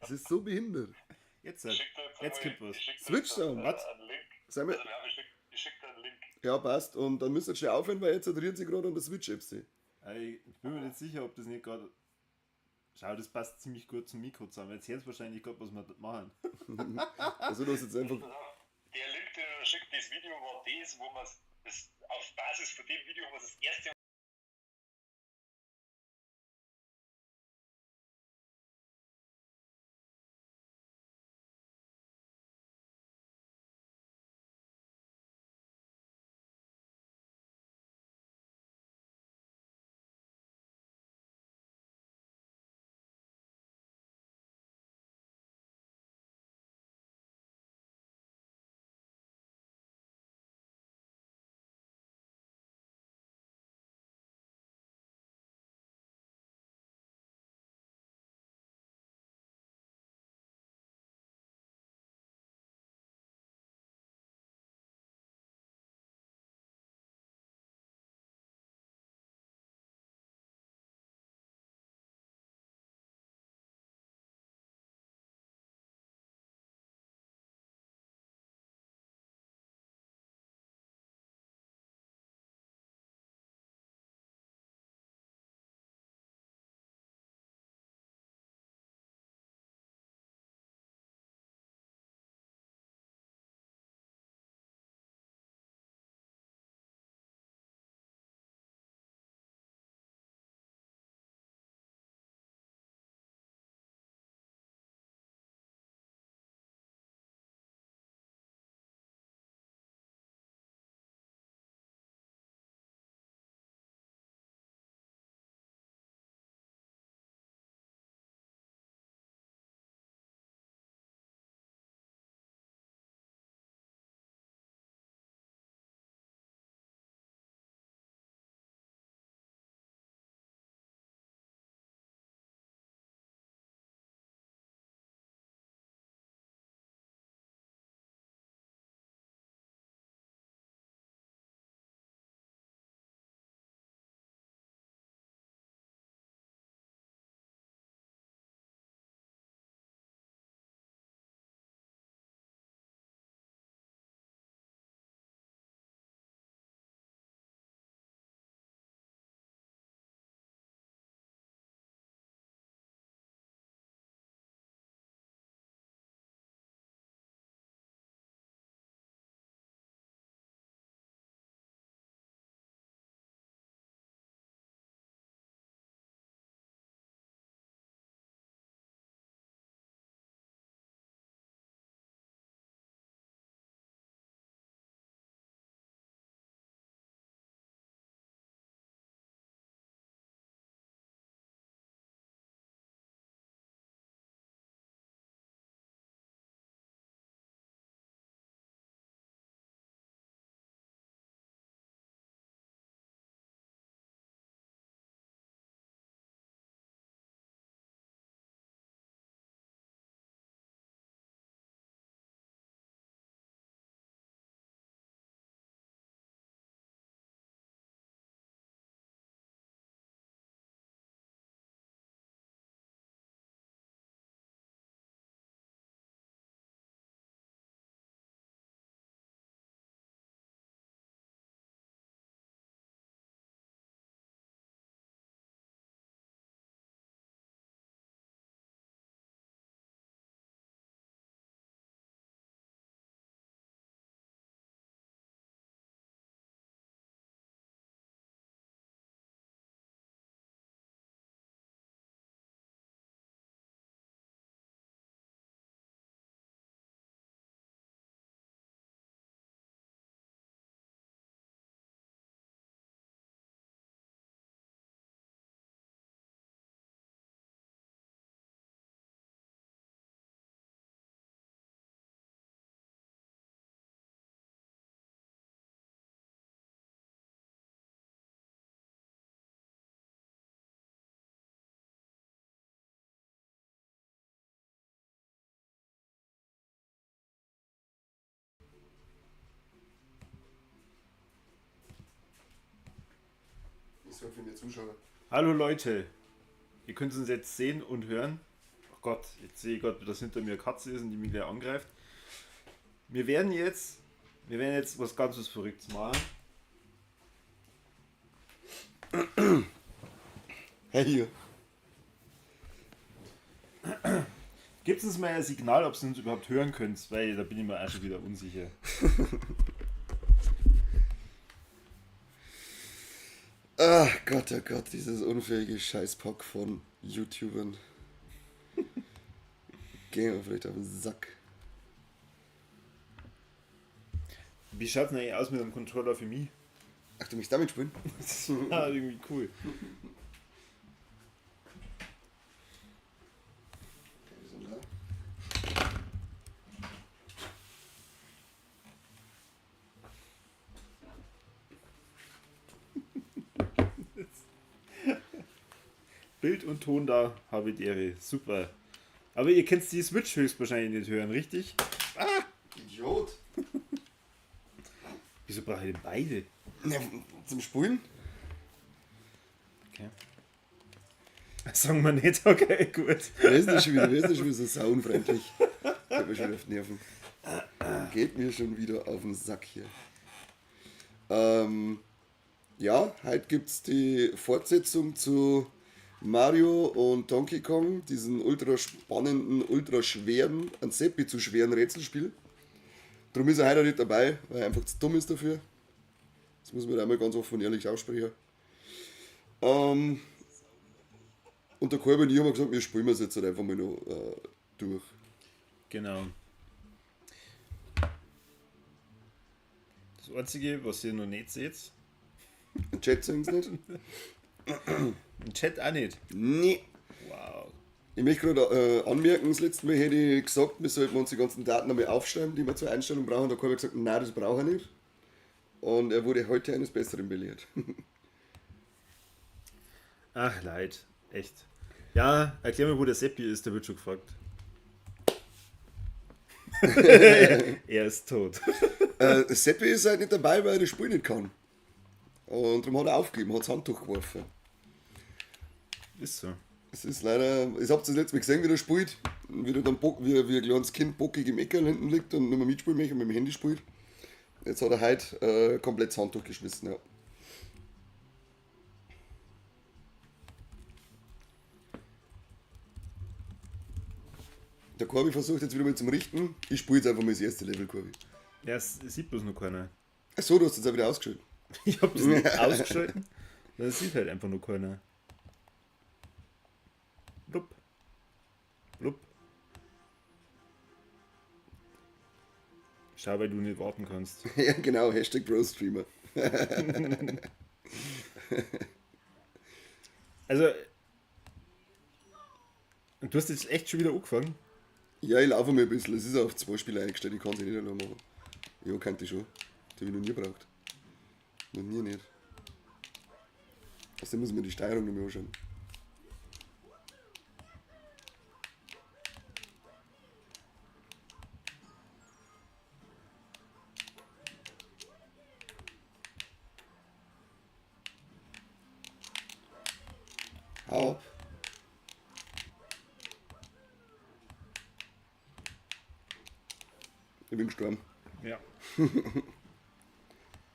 Das ist so behindert. Jetzt, Ich schick dir jetzt jetzt einmal- kommt was. ich schick dir Switch jetzt down. Was? einen Link. Sei mal, Also, ja, ich schick dir einen Link. ja, passt. Und dann müsst ihr schnell aufhören, weil jetzt rühren sie gerade an der Switch-App. Ich bin mir nicht sicher, ob das nicht gerade. Schau, das passt ziemlich gut zum Mikro zusammen. Jetzt hört wahrscheinlich gerade, was wir da machen. Also, du hast jetzt einfach. Pass auf, der Link, den er schickt, das Video war das, wo man das auf Basis von dem Video, wo man das erste Ich sorge für mehr Zuschauer. Hallo Leute, ihr könnt uns jetzt sehen und hören. Oh Gott, jetzt sehe ich gerade, dass hinter mir eine Katze ist und die mich gleich angreift. Wir werden jetzt was ganz was Verrücktes machen. Hey hier. Gibt es uns mal ein Signal, ob Sie uns überhaupt hören könnt? Weil da bin ich mir auch schon wieder unsicher. Ach Gott, oh Gott, dieses unfähige Scheißpack von YouTubern. Gehen wir vielleicht auf den Sack. Wie schaut es denn eigentlich aus mit dem Controller für mich? Ach, du möchtest damit spielen? Ah, irgendwie cool. Bild und Ton da, habe ich Ehre. Super. Aber ihr könnt die Switch höchstwahrscheinlich nicht hören, richtig? Ah! Idiot! Wieso brauche ich denn beide? Ja, zum Spulen? Okay. Sagen wir nicht, okay, gut. Wer ist das schon wieder? Wer ist das schon wieder so sauunfreundlich? Geht mir schon wieder auf die Nerven. Geht mir schon wieder auf den Sack hier. Ja, heute gibt es die Fortsetzung zu Mario und Donkey Kong, diesen ultra spannenden, ultra schweren, an Seppi zu schweren Rätselspiel. Darum ist er heute auch nicht dabei, weil er einfach zu dumm ist dafür. Das muss man da einmal ganz offen und ehrlich aussprechen. Und der Kolbe und ich haben gesagt, wir spielen es jetzt halt einfach mal noch durch. Genau. Das Einzige, was ihr noch nicht seht. Im Chat sehen sie nicht? Im Chat auch nicht? Nee. Wow. Ich möchte gerade anmerken, das letzte Mal hätte ich gesagt, wir sollten uns die ganzen Daten einmal aufschreiben, die wir zur Einstellung brauchen. Da habe ich gesagt, nein, das brauche ich nicht. Und er wurde heute eines Besseren belehrt. Ach, leid. Echt. Ja, erklär mir, wo der Seppi ist, der wird schon gefragt. Er ist tot. Seppi ist halt nicht dabei, weil er das Spiel nicht kann. Und darum hat er aufgegeben, hat das Handtuch geworfen. Ist so. Es ist leider, ich hab's das letzte Mal gesehen, wie der spielt, wie der dann wie ein kleines Kind bockig im Eckerl hinten liegt und nicht mehr mitspielen möchte und mit dem Handy spielt. Jetzt hat er heute komplett das Handtuch geschmissen, ja. Der Corby versucht jetzt wieder mal zum Richten. Ich spiele jetzt einfach mal das erste Level, Corby. Ja, es sieht bloß noch keiner. Achso, du hast jetzt auch wieder ausgeschaltet. Ich hab das nicht ausgeschaltet. Das sieht halt einfach nur keiner. Blub. Blub. Schau, weil du nicht warten kannst. Ja, genau, Hashtag BroStreamer. Also, und du hast jetzt echt schon wieder angefangen? Ja, ich laufe mal ein bisschen. Es ist auf 2 Spieler eingestellt, ich kann es nicht allein machen. Ja, könnte ich schon. Die habe ich noch nie gebraucht. Noch nie nicht. Außerdem muss ich mir die Steuerung noch mal anschauen. Hau ab. Ich bin gestorben. Ja.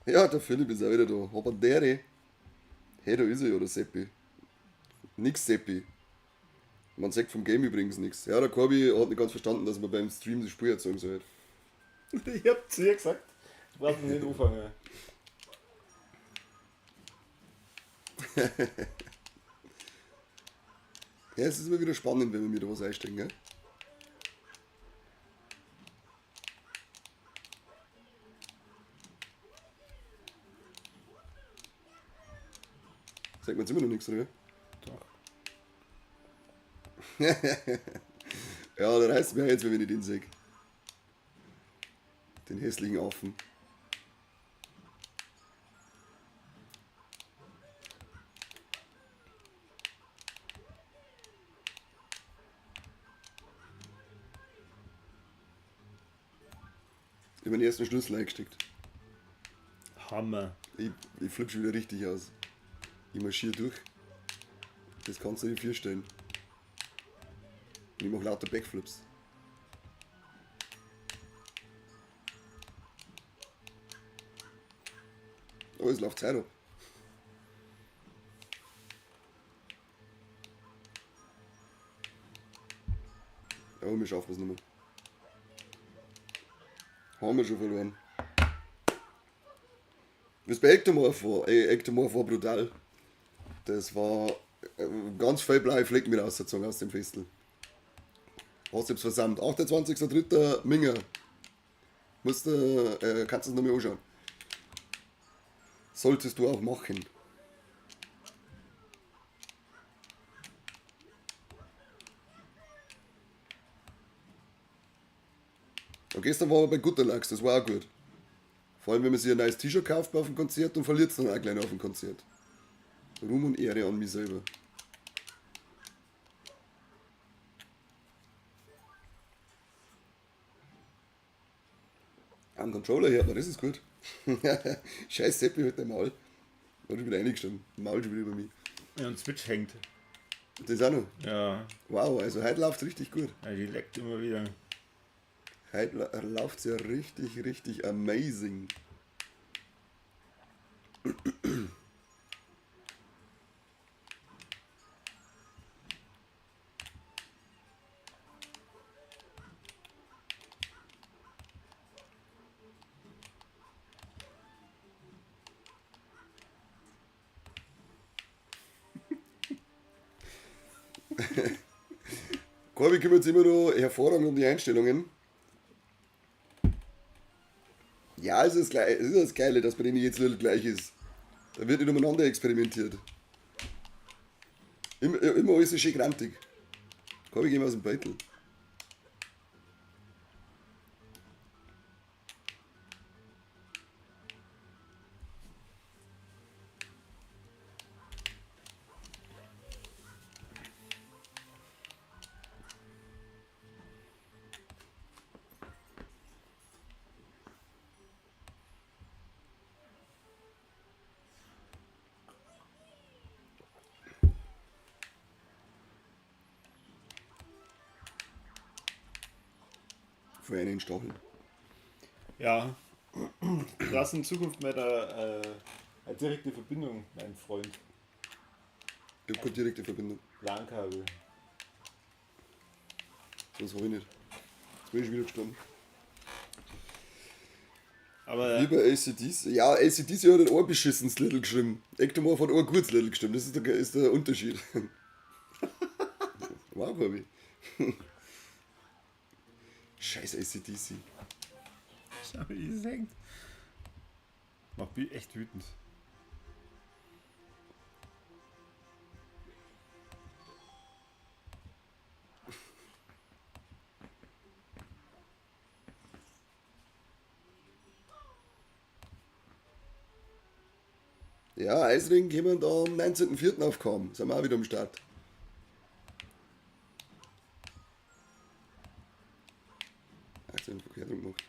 Ja, der Philipp ist auch wieder da. Habandere. Hey, da ist er ja, der Seppi. Nix Seppi. Man sagt vom Game übrigens nix. Ja, der Corby hat nicht ganz verstanden, dass man beim Stream das Spiel erzeugen soll. Ich hab zu ihr gesagt, du brauchst nicht anfangen. Ja, es ist immer wieder spannend, wenn wir mir da was einstellen, gell? Sagt man jetzt immer noch nichts, oder? Doch. Ja, da reißt mir jetzt, wenn ich den sehe. Den hässlichen Affen. Ich hab meinen ersten Schlüssel eingesteckt. Hammer. Ich flipp schon wieder richtig aus. Ich marschiere durch. Das kannst du dir vorstellen. Und ich mache lauter Backflips. Oh, es läuft Zeit ab. Ja, wir schaffen es nicht mehr. Haben wir schon verloren. Was bei Ectomorph war, ey, Ectomorph war brutal. Das war ganz viel blaue Flecken mit rausgezogen aus dem Festel. Hast du versammelt. 28.03. Minger. Musst du, kannst du es nochmal anschauen. Solltest du auch machen. Und gestern war er bei Gutterlachs, das war auch gut. Vor allem, wenn man sich ein neues T-Shirt kauft auf dem Konzert und verliert es dann auch gleich noch auf dem Konzert. Ruhm und Ehre an mich selber. Am Controller hört man, das ist gut. Scheiß Seppi mit dem Maul. Hat schon wieder eingestimmt. Maul schon wieder über mich. Ja, und Switch hängt. Das auch noch. Ja, Wow, also heute läuft richtig gut. ja, die leckt immer wieder. Heute läuft es ja richtig, richtig amazing. Corby kümmert sich immer noch hervorragend um die Einstellungen. Ja, es ist das, es ist das Geile, dass bei denen jetzt Little gleich ist. Da wird nicht umeinander experimentiert. Immer, immer alles ist schön grantig. Corby, geh mal aus dem Beutel. Vor einen Stachel. Ja. Du hast in Zukunft mit einer direkte Verbindung, mein Freund. Ich hab keine direkte Verbindung. LAN-Kabel. Das hab ich nicht. Jetzt bin ich wieder gestorben. Aber Wie bei AC/DC. Ja, AC/DC hat ein beschissenes Little geschrieben. Ectomorph hat ein gutes Little geschrieben. Das ist der Unterschied. Wow, Corby. Scheiß AC/DC. Schau, wie es hängt. Macht mich echt wütend. Ja, Eisring kommen da am 19.04. aufgekommen. Sind wir auch wieder am Start. Ach, jetzt hab ich verkehrt rum gemacht.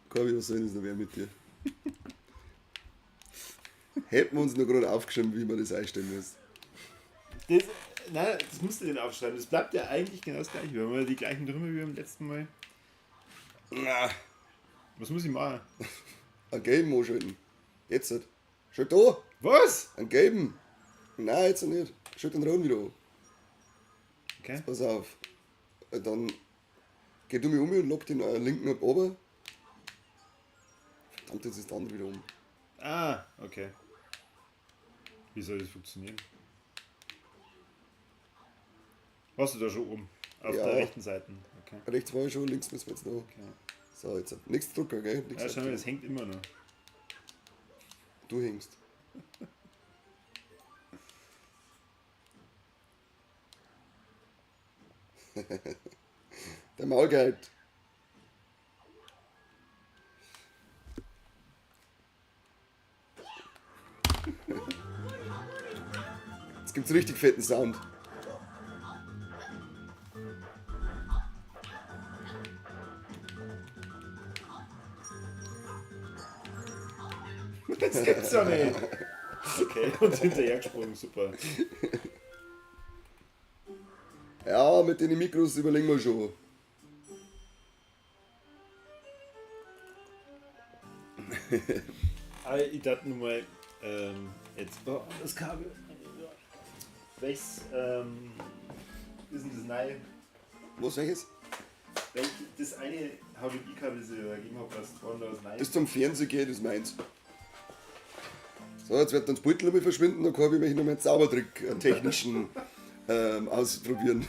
Corby, was soll denn das noch werden mit dir? Hätten wir uns noch gerade aufgeschrieben, wie man das einstellen muss. Das, nein, das musst du denn aufschreiben. Das bleibt ja eigentlich genau das gleiche. Wir haben ja die gleichen Trümmer wie beim letzten Mal. Na. Was muss ich machen? Ein Gelben anschalten. Jetzt halt. Schalt da! Was? Ein Gelben! Nein, jetzt nicht. Schalt den Roten wieder an. Okay. Jetzt pass auf. Dann geh du mich um und lock den linken ab oben. Verdammt, jetzt ist der andere wieder um. Ah, okay. Wie soll das funktionieren? Warst du da schon oben? Auf Ja. der rechten Seite. Okay. Rechts war ich schon, links müssen wir jetzt noch. Okay. So, jetzt nichts drucken, gell? Nix Ja, schau mal, abdrücken. das hängt immer noch. Du hängst. Der Maulgeld. Jetzt gibt's richtig fetten Sound. ja nicht. Okay, und hinterhergesprungen, super. Ja, mit den Mikros überlegen wir schon. Aber ich dachte nur mal, jetzt, oh, das Kabel. Welches ist denn das neue? Was, welches? Das eine HDMI-Kabel, das ich da gegeben habe, was war denn da das neue? Das zum Fernsehen geht, ist meins. So, jetzt wird dann das Beutel nochmal verschwinden, dann kann ich mich nochmal einen Zaubertrick, einen technischen, ausprobieren.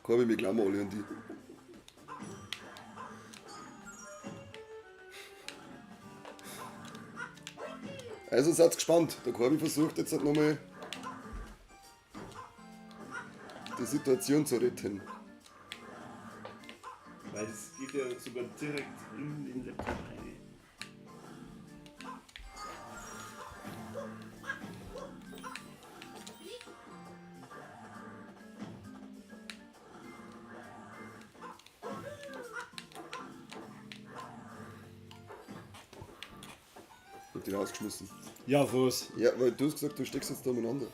Kann ich mich klammern alle an die. Also seid gespannt. Der Corby versucht jetzt halt nochmal die Situation zu retten. Weil es geht ja sogar direkt in den Laptop rein. Und die rausgeschmissen. Ja, was? Ja, weil du hast gesagt, du steckst jetzt da umeinander.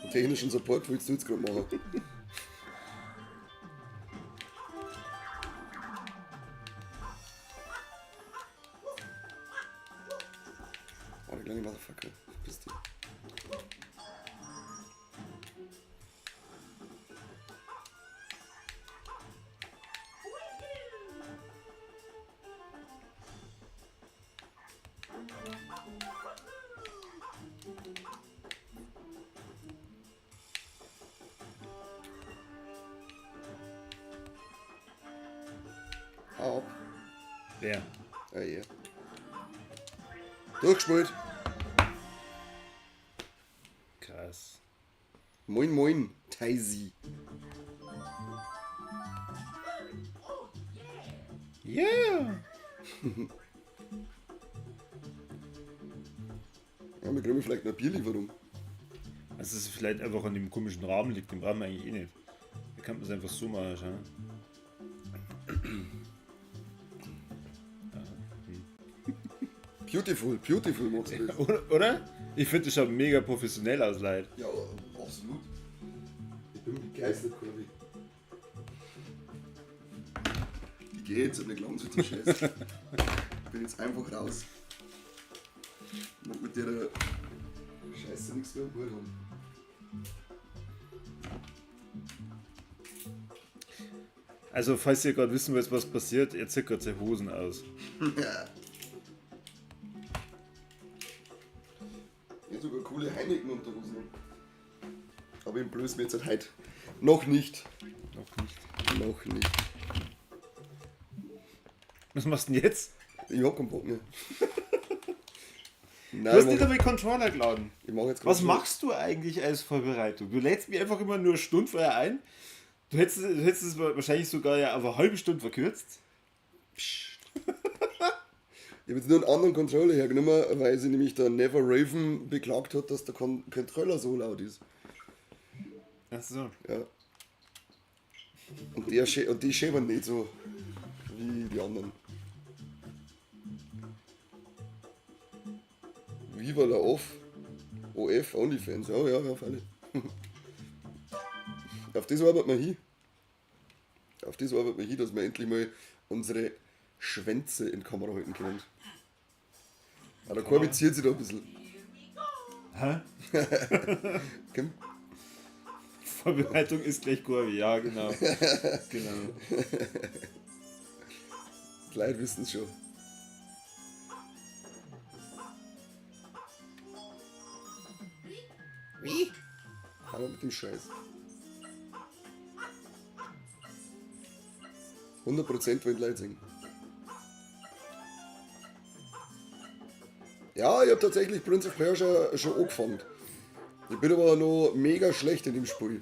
Den technischen Support willst du jetzt gerade machen. Oh, der kleine Motherfucker. Verpiss dich. Hau ab. Wer? Ah, ja. Durchgespielt. Krass. Moin, moin, Taisi. Yeah! Ja, wir kriegen vielleicht noch eine Bierlieferung. Also es ist vielleicht einfach an dem komischen Rahmen liegt, dem Rahmen eigentlich eh nicht. Da kann man es einfach so machen, schau. Beautiful, beautiful machst du das. Oder? Ich finde, das schaut mega professionell aus, Leute. Ja, absolut. Ich bin begeistert, Corby. Ich geh jetzt nicht lang zu dem Scheiß. Ich bin jetzt einfach raus. Ich mag mit der Scheiße nichts mehr am Hut haben. Also, falls ihr gerade wissen wollt, was passiert, er zieht gerade seine Hosen aus. Ja. Ich hab sogar coole Heineken-Unterhosen. Aber ich blöß mir jetzt halt heute noch nicht. Noch nicht. Noch nicht. Was machst du denn jetzt? Ich hab keinen Bock mehr. Nein, Du hast ich nicht mach, einmal Controller geladen. ich mach jetzt Was grad machst du eigentlich als Vorbereitung? Du lädst mich einfach immer nur eine Stunde vorher ein. Du hättest es wahrscheinlich sogar ja auf eine halbe Stunde verkürzt. Psst. Ich hab jetzt nur einen anderen Controller hergenommen, weil sich nämlich der Never Raven beklagt hat, dass der Controller so laut ist. Ach so. Ja. Und die schämen nicht so wie die anderen. Viva la Off. OF, OnlyFans. Ja, ja, auf alle. Auf das arbeitet man hin. Auf das arbeitet man hin, dass wir endlich mal unsere Schwänze in Kamera halten können. Aber der Corby ziert sich da ein bisschen. Hä? Komm. Vorbereitung ist gleich Corby, ja, genau. Genau. Die Leute wissen es schon. Wie? Hallo mit dem Scheiß. 100% wollen die Leute singen. Ja, ich hab tatsächlich Prince of Persia schon angefangen. Ich bin aber noch mega schlecht in dem Spiel.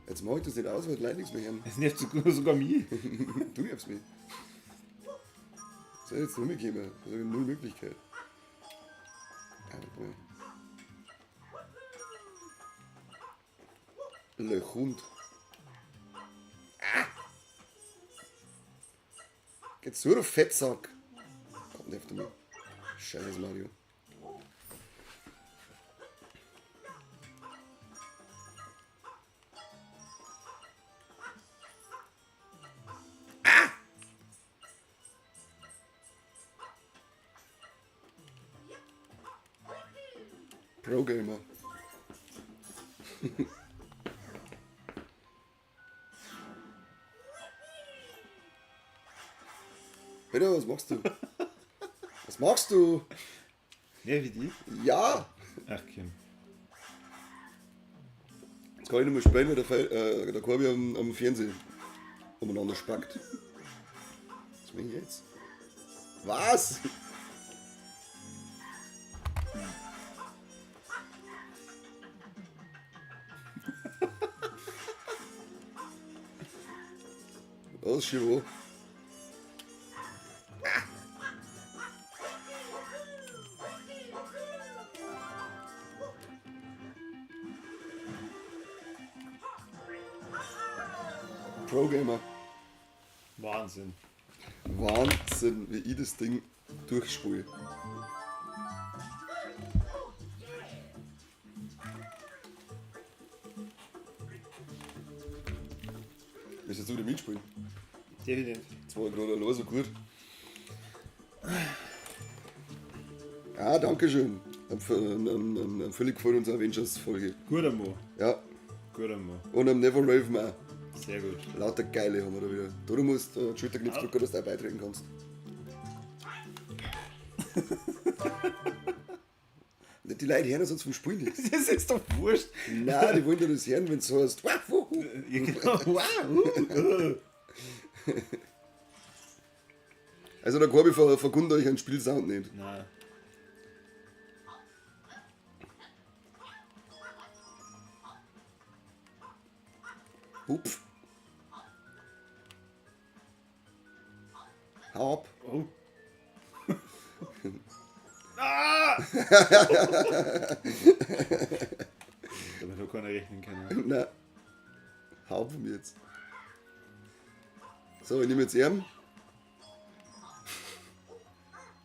Jetzt mach ich das nicht aus, weil die Leute nichts mehr hören. Das nervt sogar mich. Du nervst mich. Soll ich jetzt rumkommen? Das ist ja null Möglichkeit. Ja, warte mal. Lechhund. Ah! Geht's so, du Fettsack. Kommt nicht auf mir. Scheiße, Mario. Ah! Pro Gamer. Peter, was machst du? Was machst du? Ja, wie die? Ja! Ach, Kim. Jetzt kann ich nicht mehr spielen, weil der Corby am Fernsehen umeinander spackt. Was mach ich jetzt? Was? Was, Schibo? Pro Gamer. Wahnsinn. Wahnsinn, wie ich das Ding durchspule. Willst du jetzt wieder mitspielen? Definitiv. Jetzt war ich gerade allein so gut. Ah, danke schön. Am völlig gefällt uns Avengers-Folge. Guter Mo. Ja. Guter Mo. Und am Never Raven auch. Sehr gut. Lauter Geile haben wir da wieder. Du musst den Schulterknopf drücken, dass du auch beitreten kannst. Die Leute hören sonst vom Spiel nichts. Das ist doch wurscht. Nein, die wollen doch das hören, wenn es so heißt. Wow, wuhu. Ja, genau. Wow. Also der Corby verkundet euch einen Spielsound nicht. Nein. Hupf. Hau ab. Oh. Ah! Damit hat keiner rechnen können. Nein. Hau ab von mir jetzt. So, ich nehme jetzt ihn.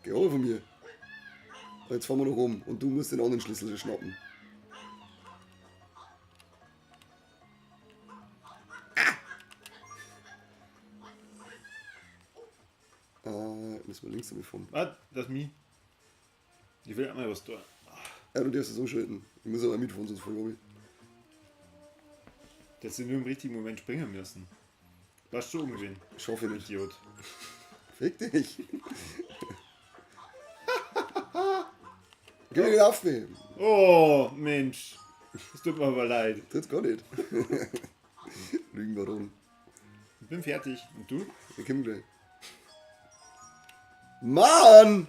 Geh runter von mir. Jetzt fahren wir noch rum und du musst den anderen Schlüssel schnappen. Ah! Müssen wir links damit fahren. Ah, das ist mich. Ich will einmal was tun. Ja, du darfst es umschalten. Ich muss aber mitfahren, sonst voll ich. Dass sie nur im richtigen Moment springen müssen. Warst du umgewesen? Ich hoffe nicht. Idiot. Fick dich. Geh mir nicht auf mich. Oh, Mensch. Es tut mir aber leid. Tut's gar nicht. Lügenbaron. Ich bin fertig. Und du? Ich komm gleich. Mann!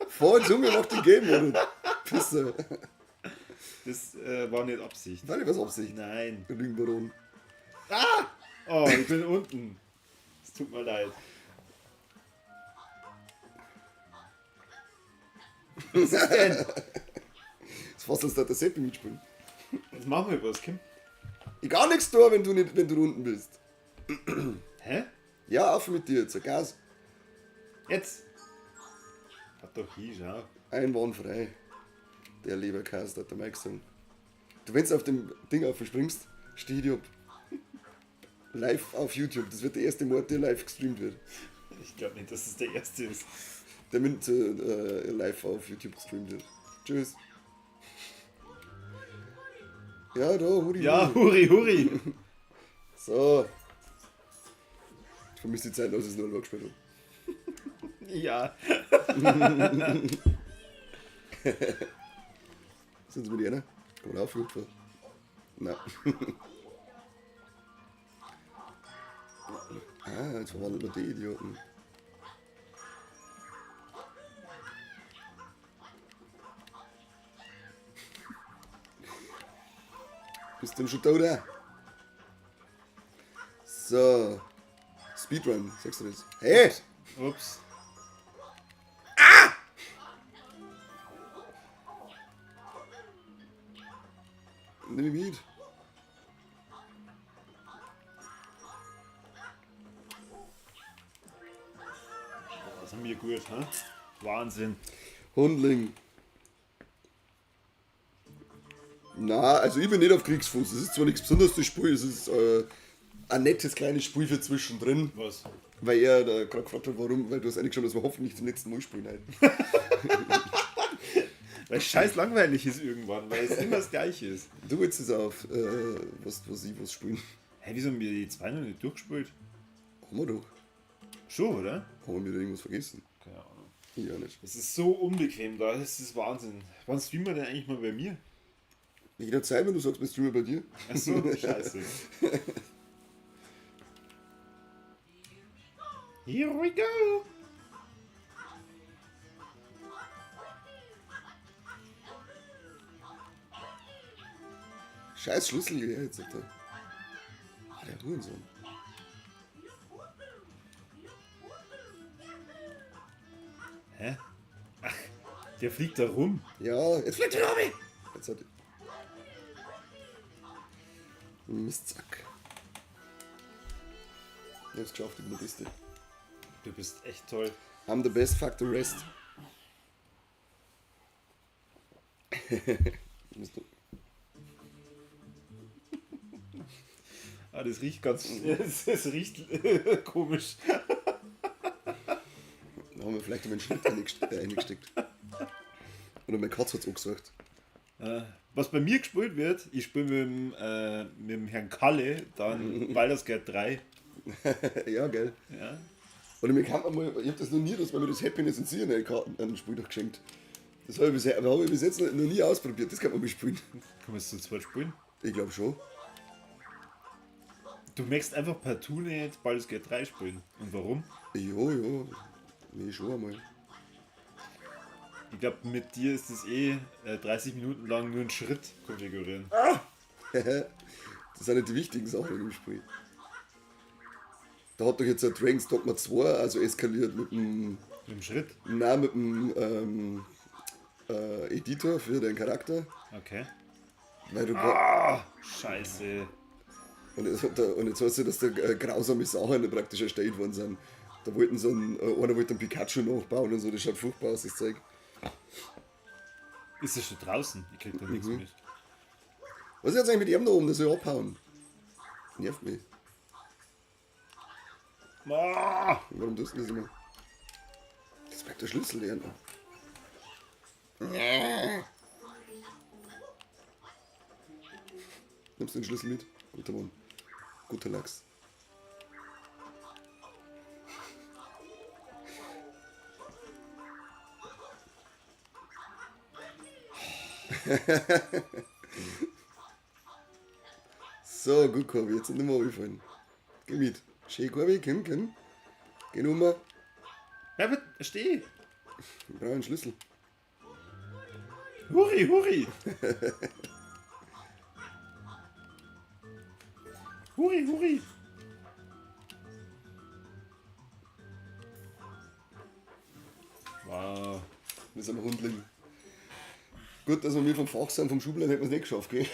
Voll Zunge macht den Game, oder? Pisse. Das war nicht Absicht. War nicht was Absicht. Nein. Lügenbaron. Ah! Oh, ich bin unten. Es tut mir leid. Was ist denn? Das ist fast, als der Seppi mitspielen. Jetzt machen wir was, Kim. Ich gar nichts da, wenn du nicht, wenn du unten bist. Hä? Ja, auf mit dir, jetzt Gas. Jetzt! Hat doch hier, schau. Einwandfrei. Der Leberkäse, hat der Mike gesagt. Du, wenn du auf dem Ding aufspringst, steh ich ab. Live auf YouTube. Das wird der erste Mord, der live gestreamt wird. Ich glaub nicht, dass es der erste ist. Der mit live auf YouTube gestreamt wird. Tschüss. Ja, da, Huri. Ja, Huri. Huri, Huri. So. Ich vermisse die Zeit, als ich es nur gespielt habe. Ja. Sind Sie mit einer? Komm mal auf, Hupfer. Nein. Ah, jetzt verwandelt man die Idioten. Bist du denn schon da, oder? So. Speedrun, sagst du das? Hey! Ups. Ah! Nimm mich mit. Das haben wir gut, hä? Wahnsinn. Hundling. Na, also ich bin nicht auf Kriegsfuß. Es ist zwar nichts Besonderes, das Spiel, es ist ein nettes kleines Spiel für zwischendrin. Was? Weil er da gerade gefragt hat, warum, weil du hast eigentlich schon, dass wir hoffentlich zum letzten Mal spielen heute. Weil es scheiß langweilig ist irgendwann, weil es immer das Gleiche ist. Du willst es auf, was ich was spielen. Hä, wieso haben wir die zwei noch nicht durchgespielt? Haben wir doch. Schon, oder? Haben wir da irgendwas vergessen? Keine Ahnung. Ich auch nicht. Es ist so unbequem da, das ist Wahnsinn. Wann streamen wir denn eigentlich mal bei mir? Jederzeit, wenn du sagst, wir streamen bei dir. Achso, scheiße. Here we go! Scheiß Schlüssel hier jetzt, sagt er. Ah, der Hurensohn. Hä? Ach, der fliegt da rum. Ja, jetzt fliegt er runter. Jetzt hat Mistsack. Ich hab's geschafft, ich bin der Beste. Du bist echt toll. I'm the best, fuck the rest. Ah, das riecht ganz. Das riecht komisch. Da haben wir vielleicht einen Schnitt eingesteckt. Oder meine Katze hat's angesagt. Was bei mir gespielt wird, ich spiele mit dem Herrn Kalle dann Baldur's Gate 3. Ja, geil. Ja. Oder mir kam einmal, ich hab das noch nie, dass man mir das Happiness in Ziel einen Spiel geschenkt. Das habe ich, hab ich bis jetzt noch nie ausprobiert, das kann man mal spielen. Kann man es zu zweit spielen? Ich glaube schon. Du möchtest einfach partout nicht Baldur's Gate 3 spielen. Und warum? Jo, jo. Nee, schon einmal. Ich glaube, mit dir ist es 30 Minuten lang nur einen Schritt konfigurieren. Ah! Das sind nicht die wichtigen Sachen im Spiel. Da hat doch jetzt ein Dragon's Dogma 2 also eskaliert mit dem... Mit dem Schritt? Nein, mit dem Editor für deinen Charakter. Okay. Weil du ah, scheiße. Und jetzt weißt du, dass da grausame Sachen praktisch erstellt worden sind. Da wollten so ein, einer wollte einen Pikachu nachbauen und so, das schaut furchtbar aus, das Zeug. Ist das schon draußen? Ich krieg da nichts mit. Was ist jetzt eigentlich mit ihm da oben? Der soll abhauen. Nervt mich. Ah! Warum tust du das immer? Jetzt bleibt der Schlüssel leer. Nimmst du den Schlüssel mit? Guter Mann. Guter Lachs. So, gut, Corby, jetzt sind wir runtergefallen. Geh mit. Schön, Corby, komm, komm. Geh nur mal. Bleib, steh. Ich brauche einen Schlüssel. Hurri, hurri. Hurri, hurri. Wow. Wir sind Hundling. Gut, dass wir mir vom Fach sind, vom Schubladen hätten wir es nicht geschafft, gell?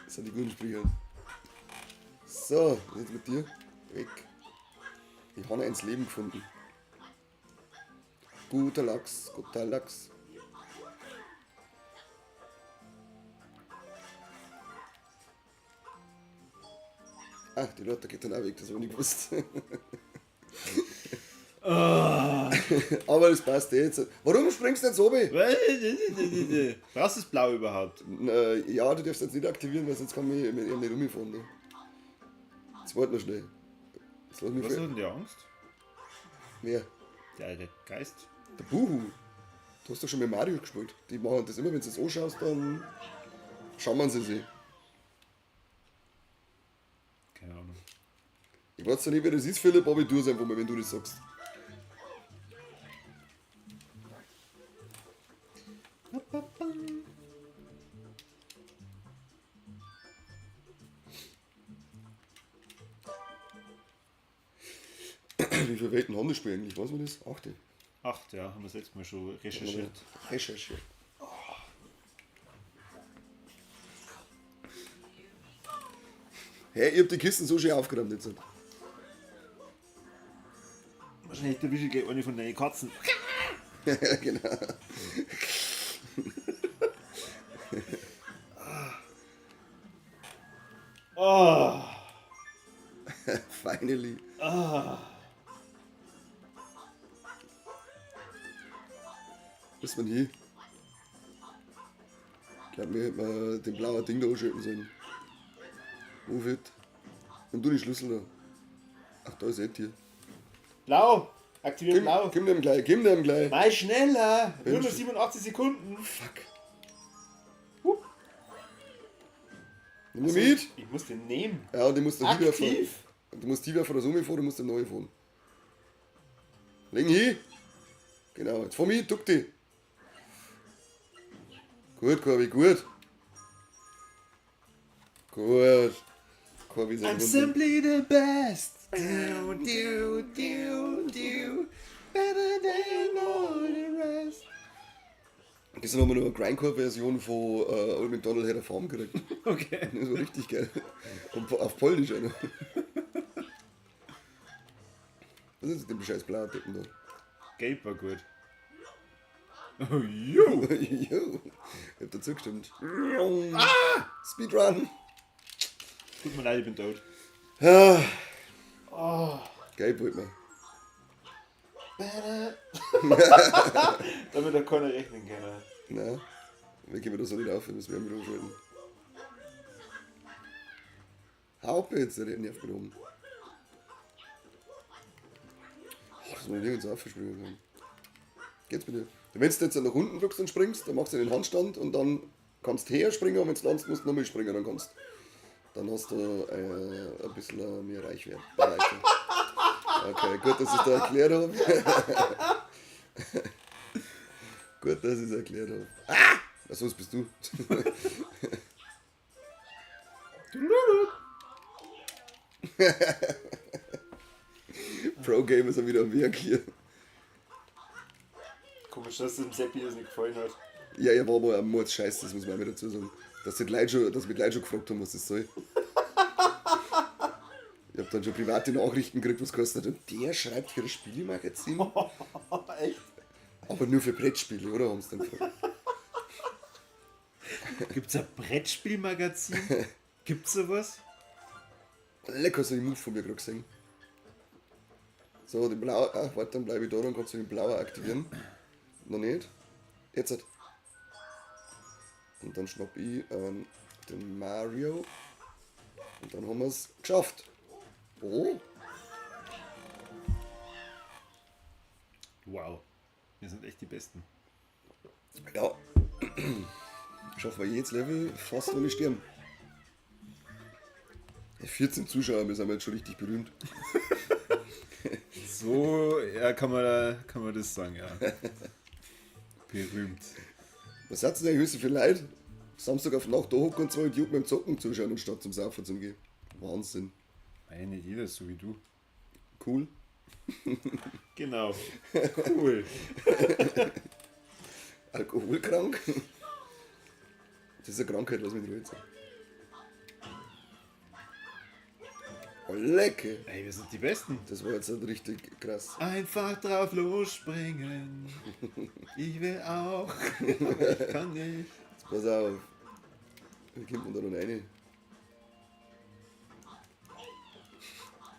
Das sind die guten Sprüche. So, was ist jetzt mit dir? Weg. Ich habe ins Leben gefunden. Guter Lachs, guter Lachs. Ach, die Leute geht dann auch weg, das habe ich nicht gewusst. Aber das passt eh jetzt. Warum springst du jetzt oben? Brauchst du das Blau überhaupt? Ja, du darfst jetzt nicht aktivieren, weil sonst kann ich mit ihm nicht rumfahren. Ne? Jetzt warte noch schnell. Jetzt lass mich Was hat denn die Angst? Wer? Der alte Geist. Der Buhu. Du hast doch schon mit Mario gespielt. Die machen das immer, wenn du das anschaust, dann schauen sie sich. Keine Ahnung. Ich weiß zwar nicht, wer das ist, Philipp, aber ich tue es einfach mal, wenn du das sagst. Wie viele Welten haben das Spiel eigentlich? Weiß man das? 8. 8, ja, haben wir das letzte Mal schon recherchiert. Recherchiert. Hey, ich hab die Kisten so schön aufgeräumt jetzt. Wahrscheinlich erwische ich gleich eine von deinen Katzen. Genau. Oh. Finally. Wo ist man hier? Ich glaube, wir hätten mal den blauen Ding da anschalten sollen. Wo wird? Nimm du die Schlüssel da. Ach, da ist eh Tier. Blau! Aktivier Gib, blau! gib dem gleich, gib dem gleich. Mal schneller! Nur noch Mensch. 87 Sekunden! Fuck. Hup. Nimm ihn mit. Ich muss den nehmen. Ja, und ich muss da Aktiv. fahren. Du musst die von der Summe fahren, du musst den neu fahren. Leg hin. Genau, jetzt fahr mit, duck dich. Gut, Corby, gut. Gut. Corby ist ein I'm Wunder. simply the best. Do, do, do, do. Better than all the rest. Gestern haben wir noch eine Grindcore-Version von Old MacDonald had a Farm gekriegt. Okay. Das war richtig geil. Und auf Polnisch auch noch. Was ist mit dem scheiß blauen Deppen da? Gelb war gut. Oh, jo. Jo, ich hab dazu gestimmt. Ah! Speedrun! Tut mir leid, ich bin tot. Ah, Oh. geil, wollte man. Better. Damit hat keiner rechnen können. Nein, wir gehen da so nicht auf, wir müssen wir wieder umschalten. Hau ab jetzt, der nervt mich um. Oh, dass man nirgends aufspringen kann. Geht's bitte? Wenn du jetzt nach unten drückst und springst, dann machst du den Handstand und dann kannst du her springen und wenn du landest, musst du nochmal springen, dann kannst dann hast du ein bisschen mehr Reichweite. Okay, gut, dass ich da erklärt habe. Gut, dass ich es erklärt habe. Ah! Ach, sonst bist du. Pro Gamer sind wieder am Werk hier. Komisch, dass dem Seppi das nicht gefallen hat. Ja, er war aber ein Mordsscheiß, das muss man auch wieder dazu sagen. Dass, die Leute schon, dass mich Leute schon gefragt haben, was das soll. Ich hab dann schon private Nachrichten gekriegt, was kostet. Und der schreibt für das Spielemagazin. Echt? Aber nur für Brettspiele, oder? Haben sie dann gefragt. Gibt's ein Brettspielmagazin? Gibt's sowas? Lecker, so den Move von mir gerade gesehen. So, den blauen. Ah, warte, dann bleibe ich da, dann kannst du den blauen aktivieren. Noch nicht. Jetzt halt. Und dann schnapp ich den Mario. Und dann haben wir es geschafft. Oh, Wow. Wir sind echt die Besten. ja. Schaffen wir jedes Level fast ohne Sterben. 14 Zuschauer, wir sind jetzt schon richtig berühmt. So, ja, kann man das sagen, ja. Berühmt. Was hat denn eigentlich für Leute? Samstag auf Nacht da hocken und zwei Idioten beim Zocken zuschauen, anstatt zum Saufen zu gehen. Wahnsinn. Nein, nicht jeder ist so wie du. Cool. Genau. Cool. Alkoholkrank. Das ist eine Krankheit, lass mich ruhig sein. Oh, lecker. Ey, wir sind die Besten. Das war jetzt halt richtig krass. Einfach drauf losspringen. Ich will auch. Ich kann nicht. Jetzt pass auf. Wie kommt man da noch rein?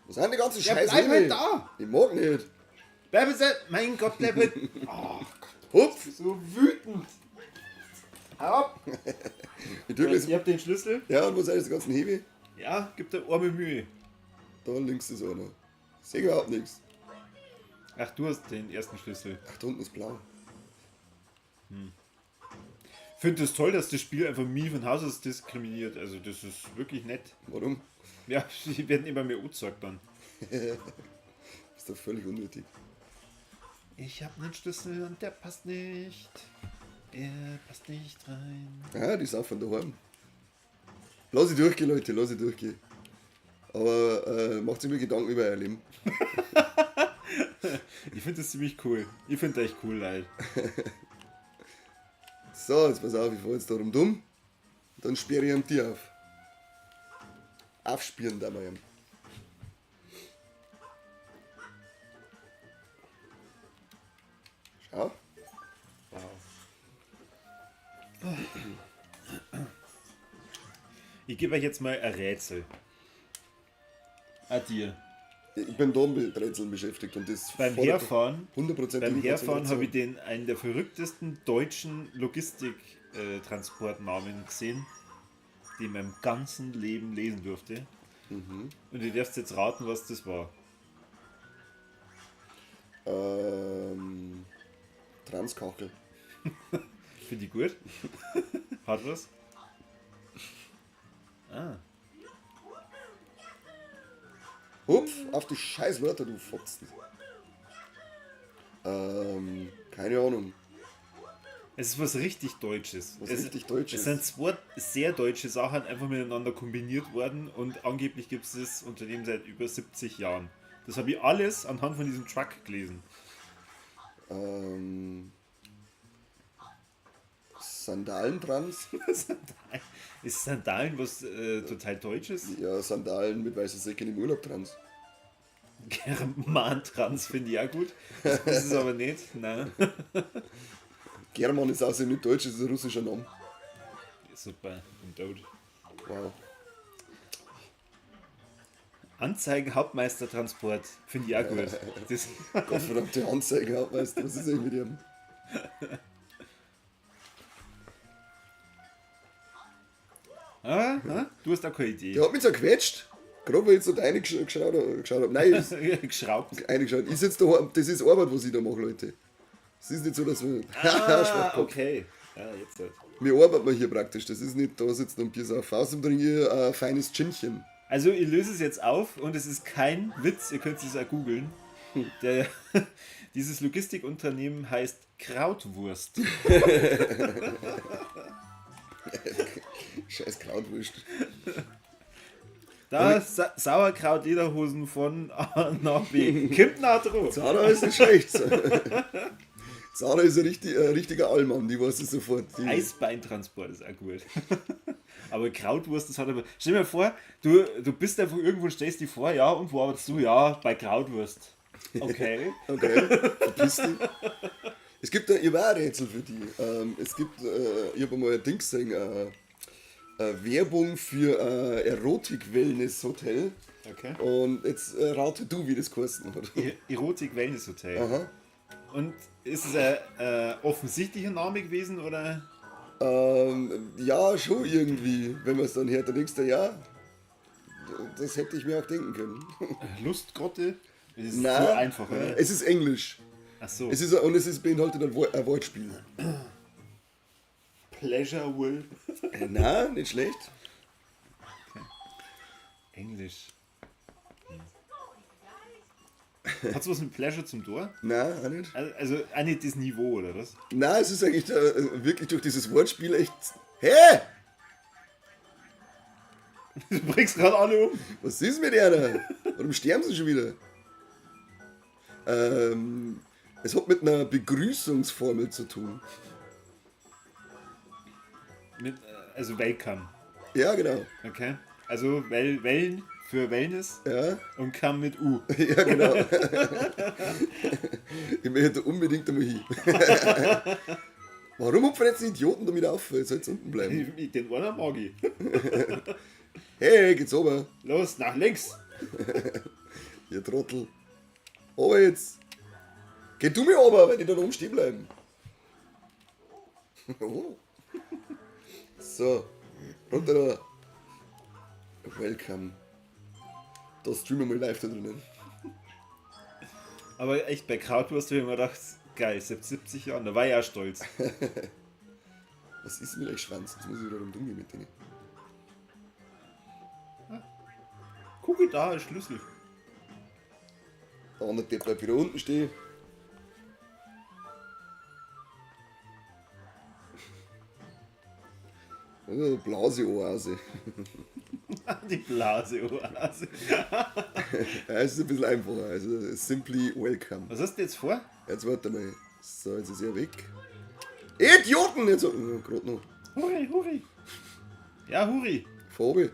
Was sind die ganzen Ja, Scheiße? bleib halt da! Ich mag nicht. Bleib jetzt. Mein Gott, bleib halt. Oh Gott, Hupf! so wütend. Hau ab. Ich drück jetzt. Ich hab den Schlüssel. Ja, und wo sind jetzt die ganzen Hebel? Ja, gib dir arme Mühe. Da links ist einer. Ich seh überhaupt nichts. Ach, du hast den ersten Schlüssel. Ach, da unten ist blau. Ich finde es toll, dass das Spiel einfach mich von Haus aus diskriminiert. Also, das ist wirklich nett. Warum? Ja, sie werden immer mehr angezeigt dann. Ist doch völlig unnötig. Ich habe einen Schlüssel und der passt nicht. Er passt nicht rein. Ah, die sind von daheim. Lass ich durchgehen, Leute, lass ich durchgehen. Aber macht sich mir Gedanken über euer Leben. Ich finde das ziemlich cool. Ich finde echt cool, Leute. So, jetzt pass auf, ich fahr jetzt da rum dumm. Dann sperre ich am Tier auf. Aufspüren da mal. Ihm. Schau. Ich gebe euch jetzt mal ein Rätsel. A dir. Ich bin da mit Rätseln beschäftigt und das Beim fordert Herfahren, 100% beim Herfahren habe ich Konzentration. den einen der verrücktesten deutschen Logistiktransportnamen gesehen, den ich in meinem ganzen Leben lesen durfte. Mhm. Und ihr dürft jetzt raten, was das war. Transkachel. Finde ich gut. Hat was? Ah. Hupf, auf die scheiß Wörter, du Fotzen. Keine Ahnung. Es ist was richtig Deutsches. Was es, richtig Deutsches. Es sind zwei sehr deutsche Sachen einfach miteinander kombiniert worden und angeblich gibt es das Unternehmen seit über 70 Jahren. Das habe ich alles anhand von diesem Truck gelesen. Sandalentrans? Sandalen. Ist Sandalen was total Deutsches? Ja, Sandalen mit weißer Säcken im Urlaub trans. German-Trans finde ich auch gut. Das ist es aber nicht. Nein. German ist außerdem nicht deutsch, das ist ein russischer Name. Super, bin tot. Wow. Anzeigen Hauptmeistertransport finde ich auch gut. Das, Gottverdammte Anzeige, weißt du, was ist eigentlich mit dem? ah, ah, du hast auch keine Idee. Der hat mich zerquetscht. Gerade weil ich jetzt da reingeschaut habe. Nein, ich Geschraubt. reingeschaut. Ich sitze da, das ist Arbeit, was ich da mache, Leute. Es ist nicht so, dass wir. Ah, Schwachkopf. okay. Ja, jetzt halt. Wir arbeiten wir hier praktisch. Das ist nicht, da sitzt ein Bier auf. Außerdem trinke ich ein feines Ginchen. Also, ich löse es jetzt auf und es ist kein Witz, ihr könnt es auch googeln. Dieses Logistikunternehmen heißt Krautwurst. Scheiß Krautwurst. Da Sauerkraut Lederhosen von A nach B. Kommt nah drauf. Zara ist nicht schlecht. Zara ist ein richtiger Allmann, die weiß es sofort. Die, Eisbeintransport ist auch gut. Aber Krautwurst, das hat aber. Stell dir mal vor, du bist einfach irgendwo und stellst dich vor, ja, und wo arbeitest du? Ja, bei Krautwurst. Okay. Okay, verpiss dich. Es gibt, ich habe auch ein Rätsel für die. Es gibt, ich habe einmal ein Ding gesehen, Werbung für Erotik-Wellness-Hotel. Okay. Und jetzt rate du, wie das geheißen hat. Erotik-Wellness-Hotel. Aha. Und ist es ein offensichtlicher Name gewesen, oder? Ja, schon irgendwie. Wenn man es dann hört, dann denkst du, ja, das hätte ich mir auch denken können. Lustgrotte? Das ist Nein, zu einfach, oder? Es ist Englisch. Ach so. Es ist, und es ist beinhaltet ein Wortspiel. Pleasure Will. Nein, nicht schlecht. Okay. Englisch. Hat's was mit Pleasure zum Tor? Nein, auch nicht. Also auch nicht das Niveau, oder was? Nein, es ist eigentlich wirklich durch dieses Wortspiel echt. Hä? Du bringst gerade alle um. Was ist mit der? Warum sterben sie schon wieder? Es hat mit einer Begrüßungsformel zu tun. Mit, also Welcome. Ja, genau. Okay. Also Wellen für Wellness Ja. und Come mit U. Ja, genau. Ich möchte da unbedingt einmal hin. Warum hupfen jetzt die Idioten damit auf? Jetzt soll's unten bleiben. Den einen mag ich. Hey, geht's runter. Los, nach links. Ihr Trottel. Aber jetzt. Geh du mir runter, wenn die da oben stehen bleiben. Oh. So. Runter da. Welcome. Da streamen wir mal live da drinnen. Aber echt, bei Krautwurst habe ich mir gedacht, geil, seit 70 Jahren, da war ich auch stolz. Was ist mit euch Schwanz? Jetzt muss ich wieder rumgehen mit denen. Guck da, ein Schlüssel. Der andere Depp bleibt wieder unten stehen. Blase-Oase. Die Blase-Oase. Ja, es ist ein bisschen einfacher. Also simply welcome. Was hast du jetzt vor? Jetzt warte mal. So, jetzt ist er weg. Idioten! Jetzt, oh, grad noch. Hurri, hurri. Ja, hurri. Fahr runter.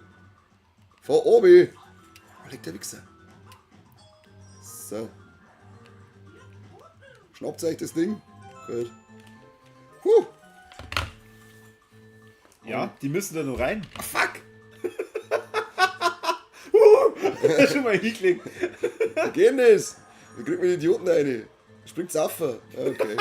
Fahr obi! Wo liegt der Wichser? So. Schnappt euch das Ding? Gut. Huh! Ja, die müssen da noch rein. Ah, fuck! Schon mal hingelegt. Wie geht denn das? Wie kriegt man die Idioten rein? Springt's auf? Okay.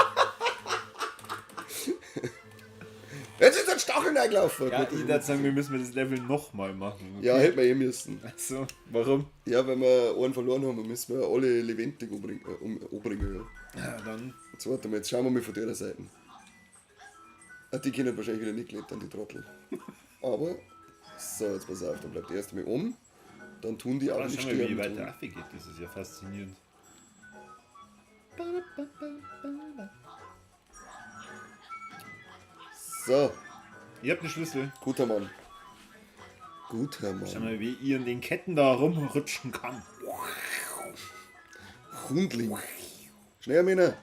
Jetzt ist ein Stachel reingelaufen. Ja, Gut, ich würde sagen, wir müssen das Level nochmal machen. ja, hätten wir eh müssen. Also, warum? Ja, weil wir einen verloren haben, müssen wir alle lebendig umbringen. Ja. Ja, dann. Jetzt warte mal, jetzt schauen wir mal von der Seite. Ah, die können wahrscheinlich wieder nicht klettern, die Trottel. Aber, so, jetzt pass auf, dann bleibt der erste mal um. Dann tun die auch Aber nicht schau mal, wie sterben. weit Tun. der Affe geht. Das ist ja faszinierend. So, Ihr habt einen Schlüssel. guter Mann. Guter Schau Mann. mal, wie ihr in den Ketten da rumrutschen kann. Hundling. Schnell, Männer.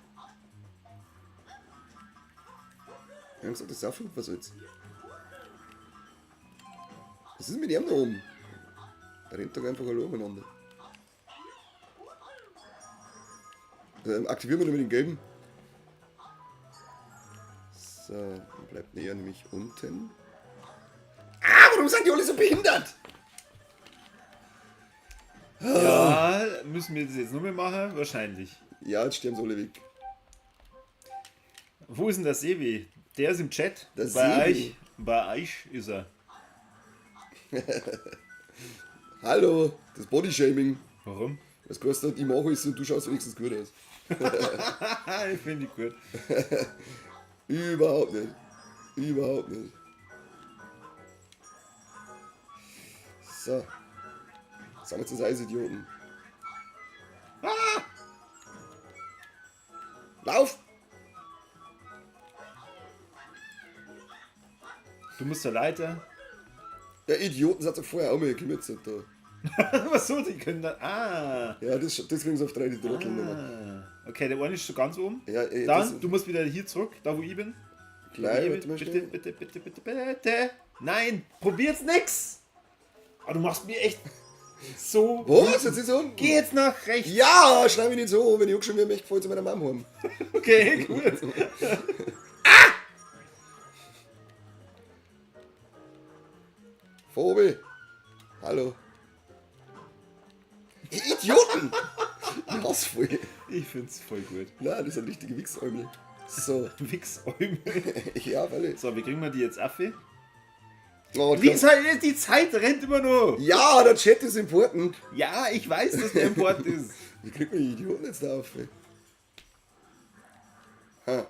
Wir haben gesagt, das ist auch was soll's. Was ist mit ihm da oben? Der rennt doch einfach allein umeinander. Aktivieren wir noch mit dem gelben. So, dann bleibt er nämlich unten. Ah, warum sind die alle so behindert? Ja, müssen wir das jetzt noch mehr machen? Wahrscheinlich. Ja, jetzt sterben sie alle weg. Wo ist denn der Sebi? Der ist im Chat. Der bei Sebi. euch. Bei euch ist er. Hallo, das Bodyshaming. Warum? Das kostet, ich mache es und du schaust wenigstens gut aus. Ich finde ich gut. Überhaupt nicht. Überhaupt nicht. So. Sammelt das Eis, Idioten. Ah! Lauf! Du musst zur Leiter. Ja, Idioten sind doch vorher auch mal gekümmert sind da. Was so, die können dann. Ah. Ja, das kriegen sie auf drei, die Trottel nochmal. Ah. Okay, der eine ist schon ganz oben. Ja, ey, dann, das- du musst wieder hier zurück, da wo ich bin. Gleich, Ich warte bin. mal Bitte, schnell. bitte, bitte, bitte, bitte. Nein, probiert's nix. Ah, du machst mir echt so. Was? Jetzt ist er unten? Geh jetzt nach rechts. Ja, schrei mich nicht so, wenn ich auch schon wieder möchte, voll zu meiner Mom haben. Okay, gut. Phobe! Hallo. Ihr Idioten! Ich hasse voll. Ich find's voll gut. Nein, das sind richtige Wichsäumel. So, Wichsäumel. ja, weil ich. So, wie kriegen wir die jetzt Affe? Oh, Die Zeit, die Zeit rennt immer nur. ja, der Chat ist important. Ja, ich weiß, dass der Import ist. Wie kriegt man die Idioten jetzt da auf? Ey? Ha.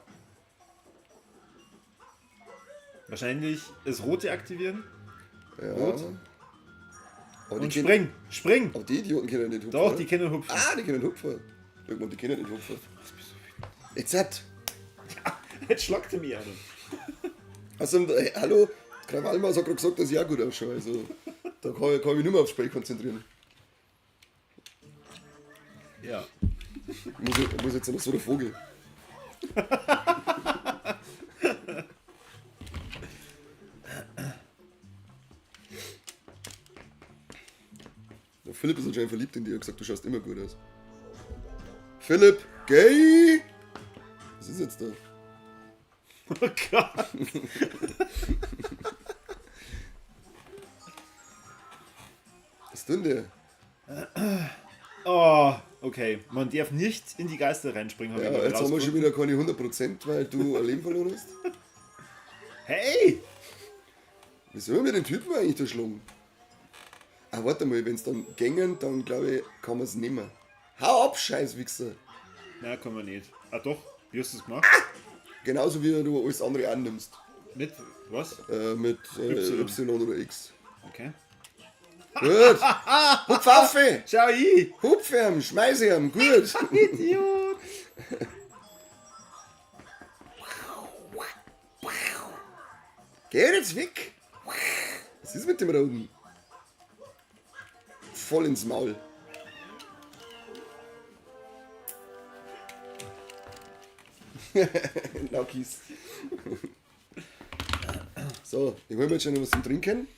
Wahrscheinlich das Rote aktivieren. Ja. Rot. Aber die Und können- spring, spring. Aber die Idioten können nicht hupfen. Doch, oder? die können hupfen. Ah, die können hupfen. Irgendwann, die können nicht hupfen. Jetzt hat. Jetzt schlagt er mich an. Also, hey, hallo, Krawallmaus hat gerade gesagt, dass ich auch gut ausschaue. Also, da kann ich mich nur mehr aufs Spiel konzentrieren. Ja. Ich muss jetzt noch so der Vogel. Der Philipp ist anscheinend verliebt in dich und hat gesagt, du schaust immer gut aus. Philipp, gay! Was ist jetzt da? Oh Gott. Was ist denn der? Oh, okay. Man darf nicht in die Geister reinspringen. hab Ja, ich mal jetzt haben wir schon rausgefunden. wieder keine 100%, weil du ein Leben verloren hast. Hey! Wieso haben wir den Typen eigentlich da schlagen? Ah, warte mal, wenn es dann gängen, dann glaube ich, kann man es nehmen. Hau ab, scheiß Wichser! Na, kann man nicht. Ah doch, wie hast du das gemacht? Genauso wie du alles andere annimmst. Mit was? Mit Y. y. oder X. Okay. Gut! Hupf auf! ey. Schau ich! Hupf ihm, schmeiß ihm, gut! Idiot! Geh jetzt weg! Was ist mit dem Roten? Voll ins Maul. Laukis. So, ich hol mir jetzt schon noch was zum Trinken.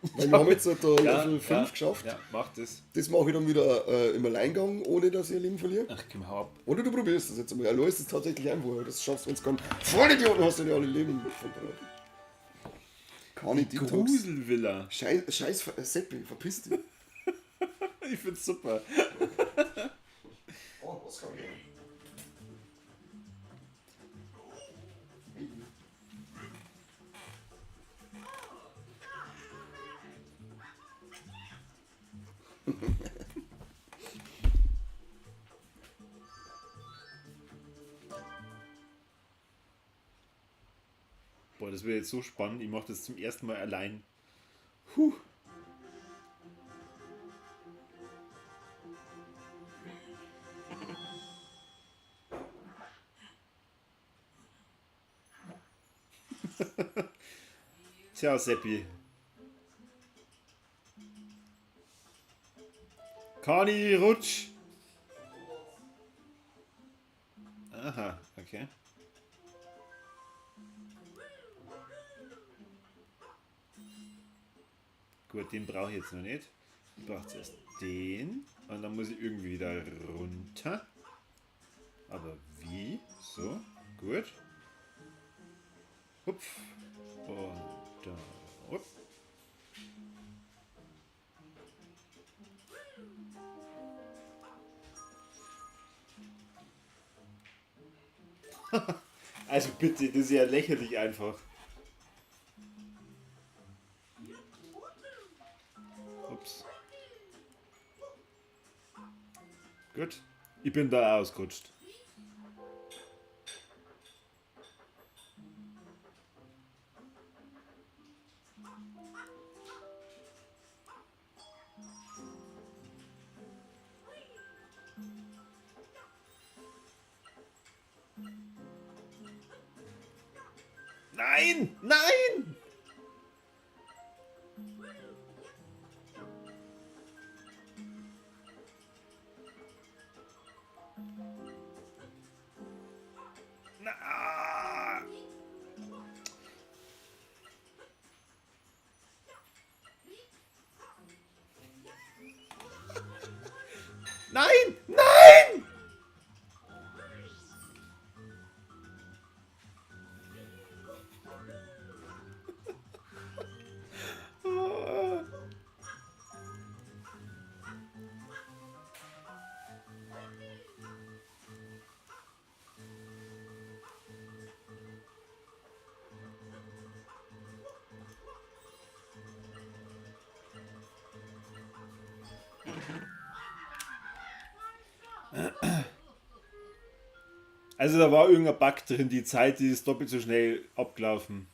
Weil wir haben jetzt halt da Level 5 geschafft. Ja, mach das. Das mache ich dann wieder im Alleingang, ohne dass ich ein Leben verliere. Ach, komm, hau ab. Oder du probierst das jetzt einmal. Allein ist es tatsächlich einfach. Das schaffst du, wenn es kann. Vollidioten, hast du ja alle Leben verbraucht. Kani Detox. Gruselvilla. Scheiß, scheiß Seppi, verpiss dich. Ich find's super. Oh, was kann ich? Boah, das wird jetzt so spannend. Ich mach das zum ersten Mal allein. Puh. Tja, Seppi. Kani, rutsch! Aha, okay. Gut, den brauche ich jetzt noch nicht. Ich brauche zuerst den. Und dann muss ich irgendwie wieder runter. Aber wie? So, gut. Hupf. Und dann. Hopp. Also bitte, das ist ja lächerlich einfach. Ups. Gut. Ich bin da ausgerutscht. Nein! Nein! Na! Nein! Nein! Also da war irgendein Bug drin, die Zeit, die ist doppelt so schnell abgelaufen.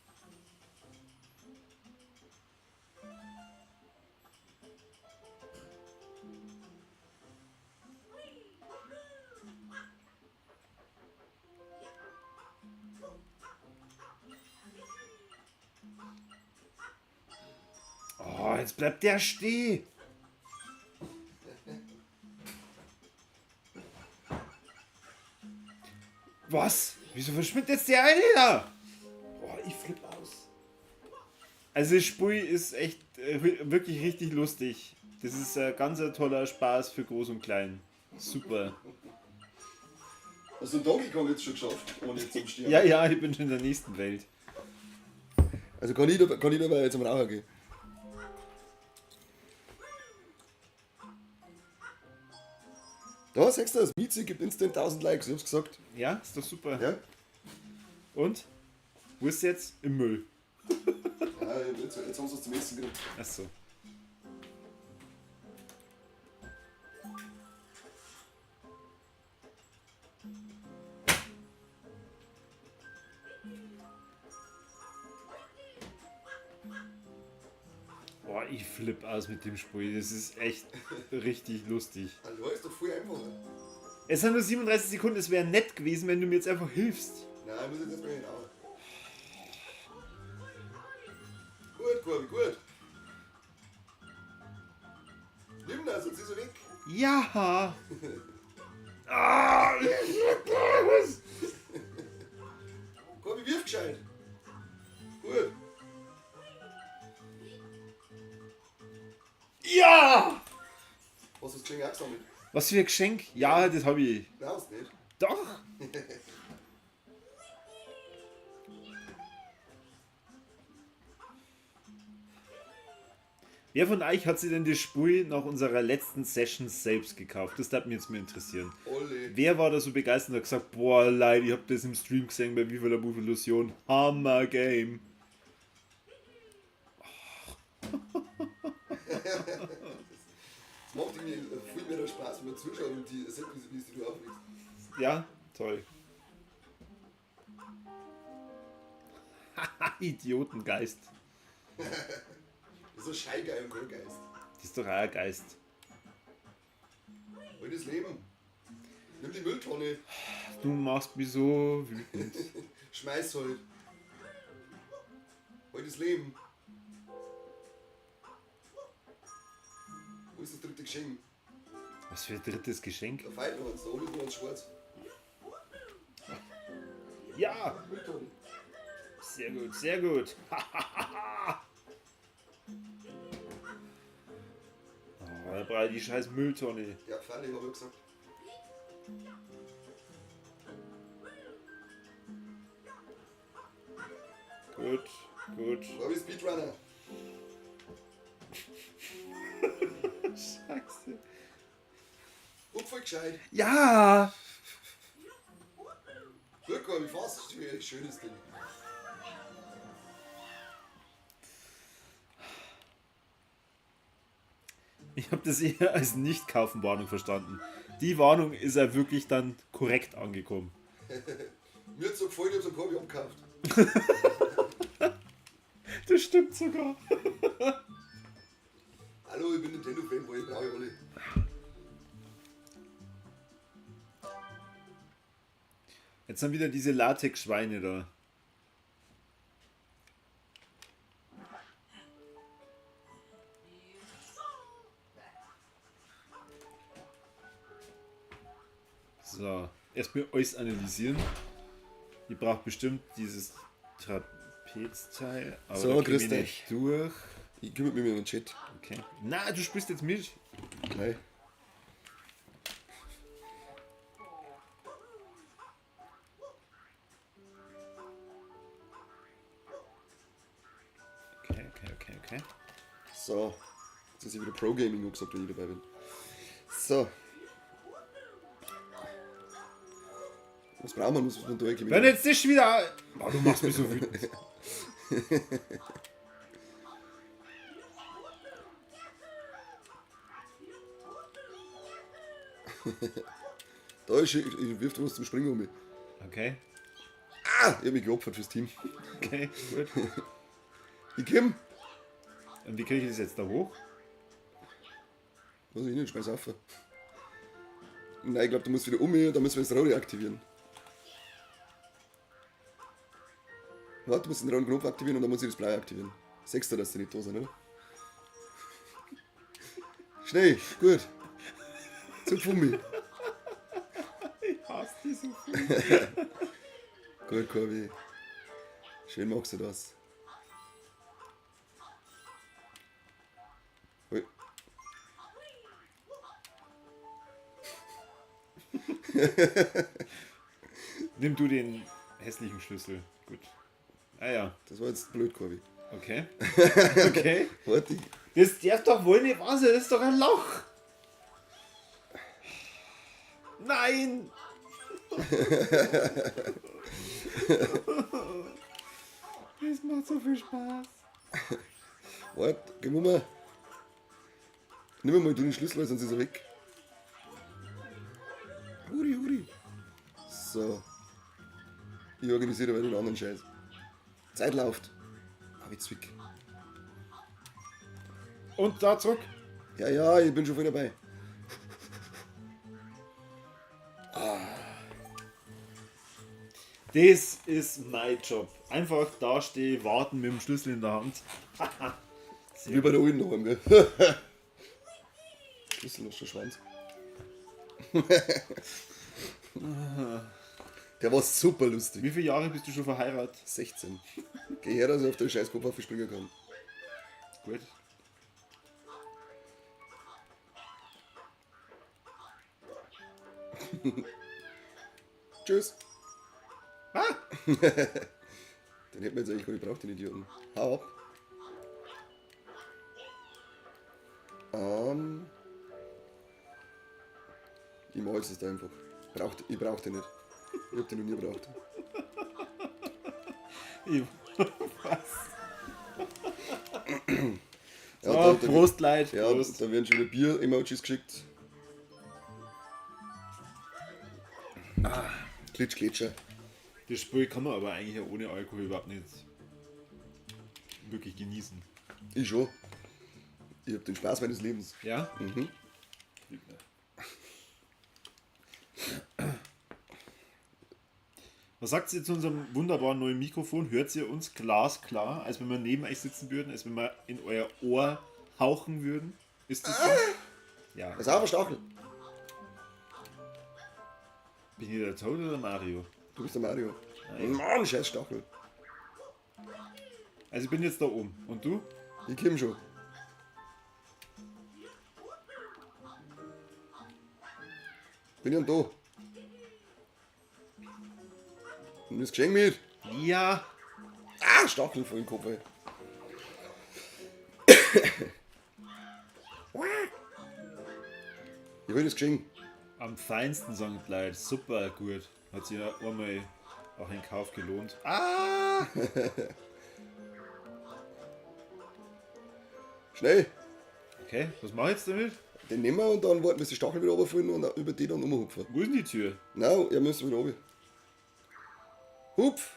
Oh, jetzt bleibt der stehen. Was? Wieso verschwindet jetzt der eine da? Boah, ich flipp aus. Also das Spiel ist echt wirklich richtig lustig. Das ist ein ganz toller Spaß für Groß und Klein. Super. Hast du Donkey Kong jetzt schon geschafft, ohne zum Sterben? Ja, ja, ich bin schon in der nächsten Welt. Also kann ich dabei jetzt am Raucher gehen? Da, siehst du das, Mizi gibt instant 1000 Likes, ich hab's gesagt. Ja, ist doch super. Ja? Und? Wo ist jetzt? Im Müll. Ja, jetzt haben sie es zum Essen gekriegt. Achso. Boah, ich flipp aus mit dem Spiel. Das ist echt richtig lustig. Hallo, ist doch voll einfacher. Es sind nur 37 Sekunden. Es wäre nett gewesen, wenn du mir jetzt einfach hilfst. Nein, ich muss jetzt erstmal hinaus. Gut, Corby, gut. Nimm das, sonst ist er weg. Ja. Ah, Corby, wirf gescheit. Gut. Ja! Hast du das Geschenk auch gesammelt? Was für ein Geschenk? Ja, das habe ich. Nein, hast du nicht. Doch! Wer von euch hat sich denn das Spiel nach unserer letzten Session selbst gekauft? Das darf mich jetzt mal interessieren. Olle. Wer war da so begeistert und hat gesagt, boah, Leute, ich hab das im Stream gesehen bei Viva la Buffallusion. Hammer Game. Es macht irgendwie viel mehr Spaß, wenn man zuschaut und die sieht, wie sie du auflegst. Ja, toll. Idiotengeist. Das ist ein Scheigeil und kein Geist. Das ist doch auch ein Geist. Altes Leben. Nimm die Mülltonne. Du machst mich so wütend. Schmeiß halt. Altes Leben. Wo ist das dritte Geschenk? Was für ein drittes Geschenk? Da fehlt noch eins, da oben ist noch eins schwarz. Ja! Mülltonne. Sehr gut, sehr gut. Oh, da brauche ich die scheiß Mülltonne. Ja, freilich, hab ich gesagt. Gut, gut. Da hab ich Speedrunner. Scheiße. Und voll gescheit. Ja! Guck mal, wie fast. Schönes Ding. Ich habe das eher als Nicht-Kaufen-Warnung verstanden. Die Warnung ist ja wirklich dann korrekt angekommen. Mir hat's so gefallen, ich hab's am Korbi abgekauft. Das stimmt sogar. Hallo, ich bin Nintendo-Fanboy, ich brauche alle. Jetzt sind wieder diese Latex-Schweine da. So, erstmal alles analysieren. Ich brauche bestimmt dieses Trapezteil, aber So, da komm grüß ich dich. nicht durch. Ich kümmere mich um den Chat. Okay. Na, du spielst jetzt mit. Nein. Okay. So. Jetzt ist ich wieder Pro Gaming angesagt, wenn ich dabei bin. So. Was brauchen wir? Was muss man da eigentlich Wenn jetzt das schon wieder. Oh, du machst mich so wütend. Da ist, ich wirf was zum Springen um mich. Okay, Ah, ich hab mich geopfert fürs Team. okay, gut. Ich komm. Und wie kriege ich das jetzt da hoch? Was ich nicht, schmeiß auf. Nein, ich glaube, du musst wieder um mich, da müssen wir das Rote aktivieren. Warte, du musst den roten Knopf aktivieren und dann muss ich das Blaue aktivieren. Sechst du, dass die nicht da sind, oder? Schnell, gut. Zupf um mich. Ich hasse die so viel. Gut, Corby. Schön machst du das. Ui. Nimm du den hässlichen Schlüssel. Gut. Ah ja, Das war jetzt blöd, Corby. okay. Okay. Warte, Das darf doch wohl nicht wahr sein, das ist doch ein Loch. Nein! Das macht so viel Spaß. warte, geh mal. Nimm mal du den Schlüssel, sonst ist er weg. Huri, huri. So. Ich organisiere aber den anderen Scheiß. Zeit läuft. Ah, wie zwick. Und da zurück. Ja, ja, ich bin schon voll dabei. Das ist mein Job. Einfach da stehen, warten mit dem Schlüssel in der Hand. Wie bei der alten daheim, gell? Schlüssel ist schon Schwanz. Der war super lustig. Wie viele Jahre bist du schon verheiratet? 16. Geh her, dass ich auf den scheiß Kopf aufspringen kann. Gut. Tschüss. Ah! Den hätten wir jetzt eigentlich gar nicht gebraucht, den Idioten. Hau ab. Ich mach jetzt das da einfach. Ich brauch den nicht. Ich hab den noch nie gebraucht. Was? Ja, So, Prost, Leute. Ja, Prost. da werden schon wieder Bier-Emojis geschickt. Ah, Klitsch, Klitscher. Das Spiel kann man aber eigentlich auch ohne Alkohol überhaupt nicht wirklich genießen. Ich schon. Ich hab den Spaß meines Lebens. Ja? Mhm. Lügner. Was sagt ihr zu unserem wunderbaren neuen Mikrofon? Hört ihr uns glasklar, als wenn wir neben euch sitzen würden, als wenn wir in euer Ohr hauchen würden? Ist das so? Ja. Das ist auch ein Stachel. Bin ich der Toad oder Mario? Du bist der Mario. Mann, scheiß Stachel. Also ich bin jetzt da oben. Und du? Ich komm schon. Bin ich denn da? Nimm das Geschenk mit. Ja. Ah, Stachel voll im Kopf, ey. Ich will das Geschenk. Am feinsten, sagen die Leute. Super gut. Hat sich ja einmal auch in Kauf gelohnt. Ah! Schnell. Okay, was mach ich jetzt damit? Den nehmen wir und dann warten, bis die Stachel wieder runterfallen und über die dann umhupfen. Wo ist denn die Tür? Nein, er müsste wieder runter. Hupf!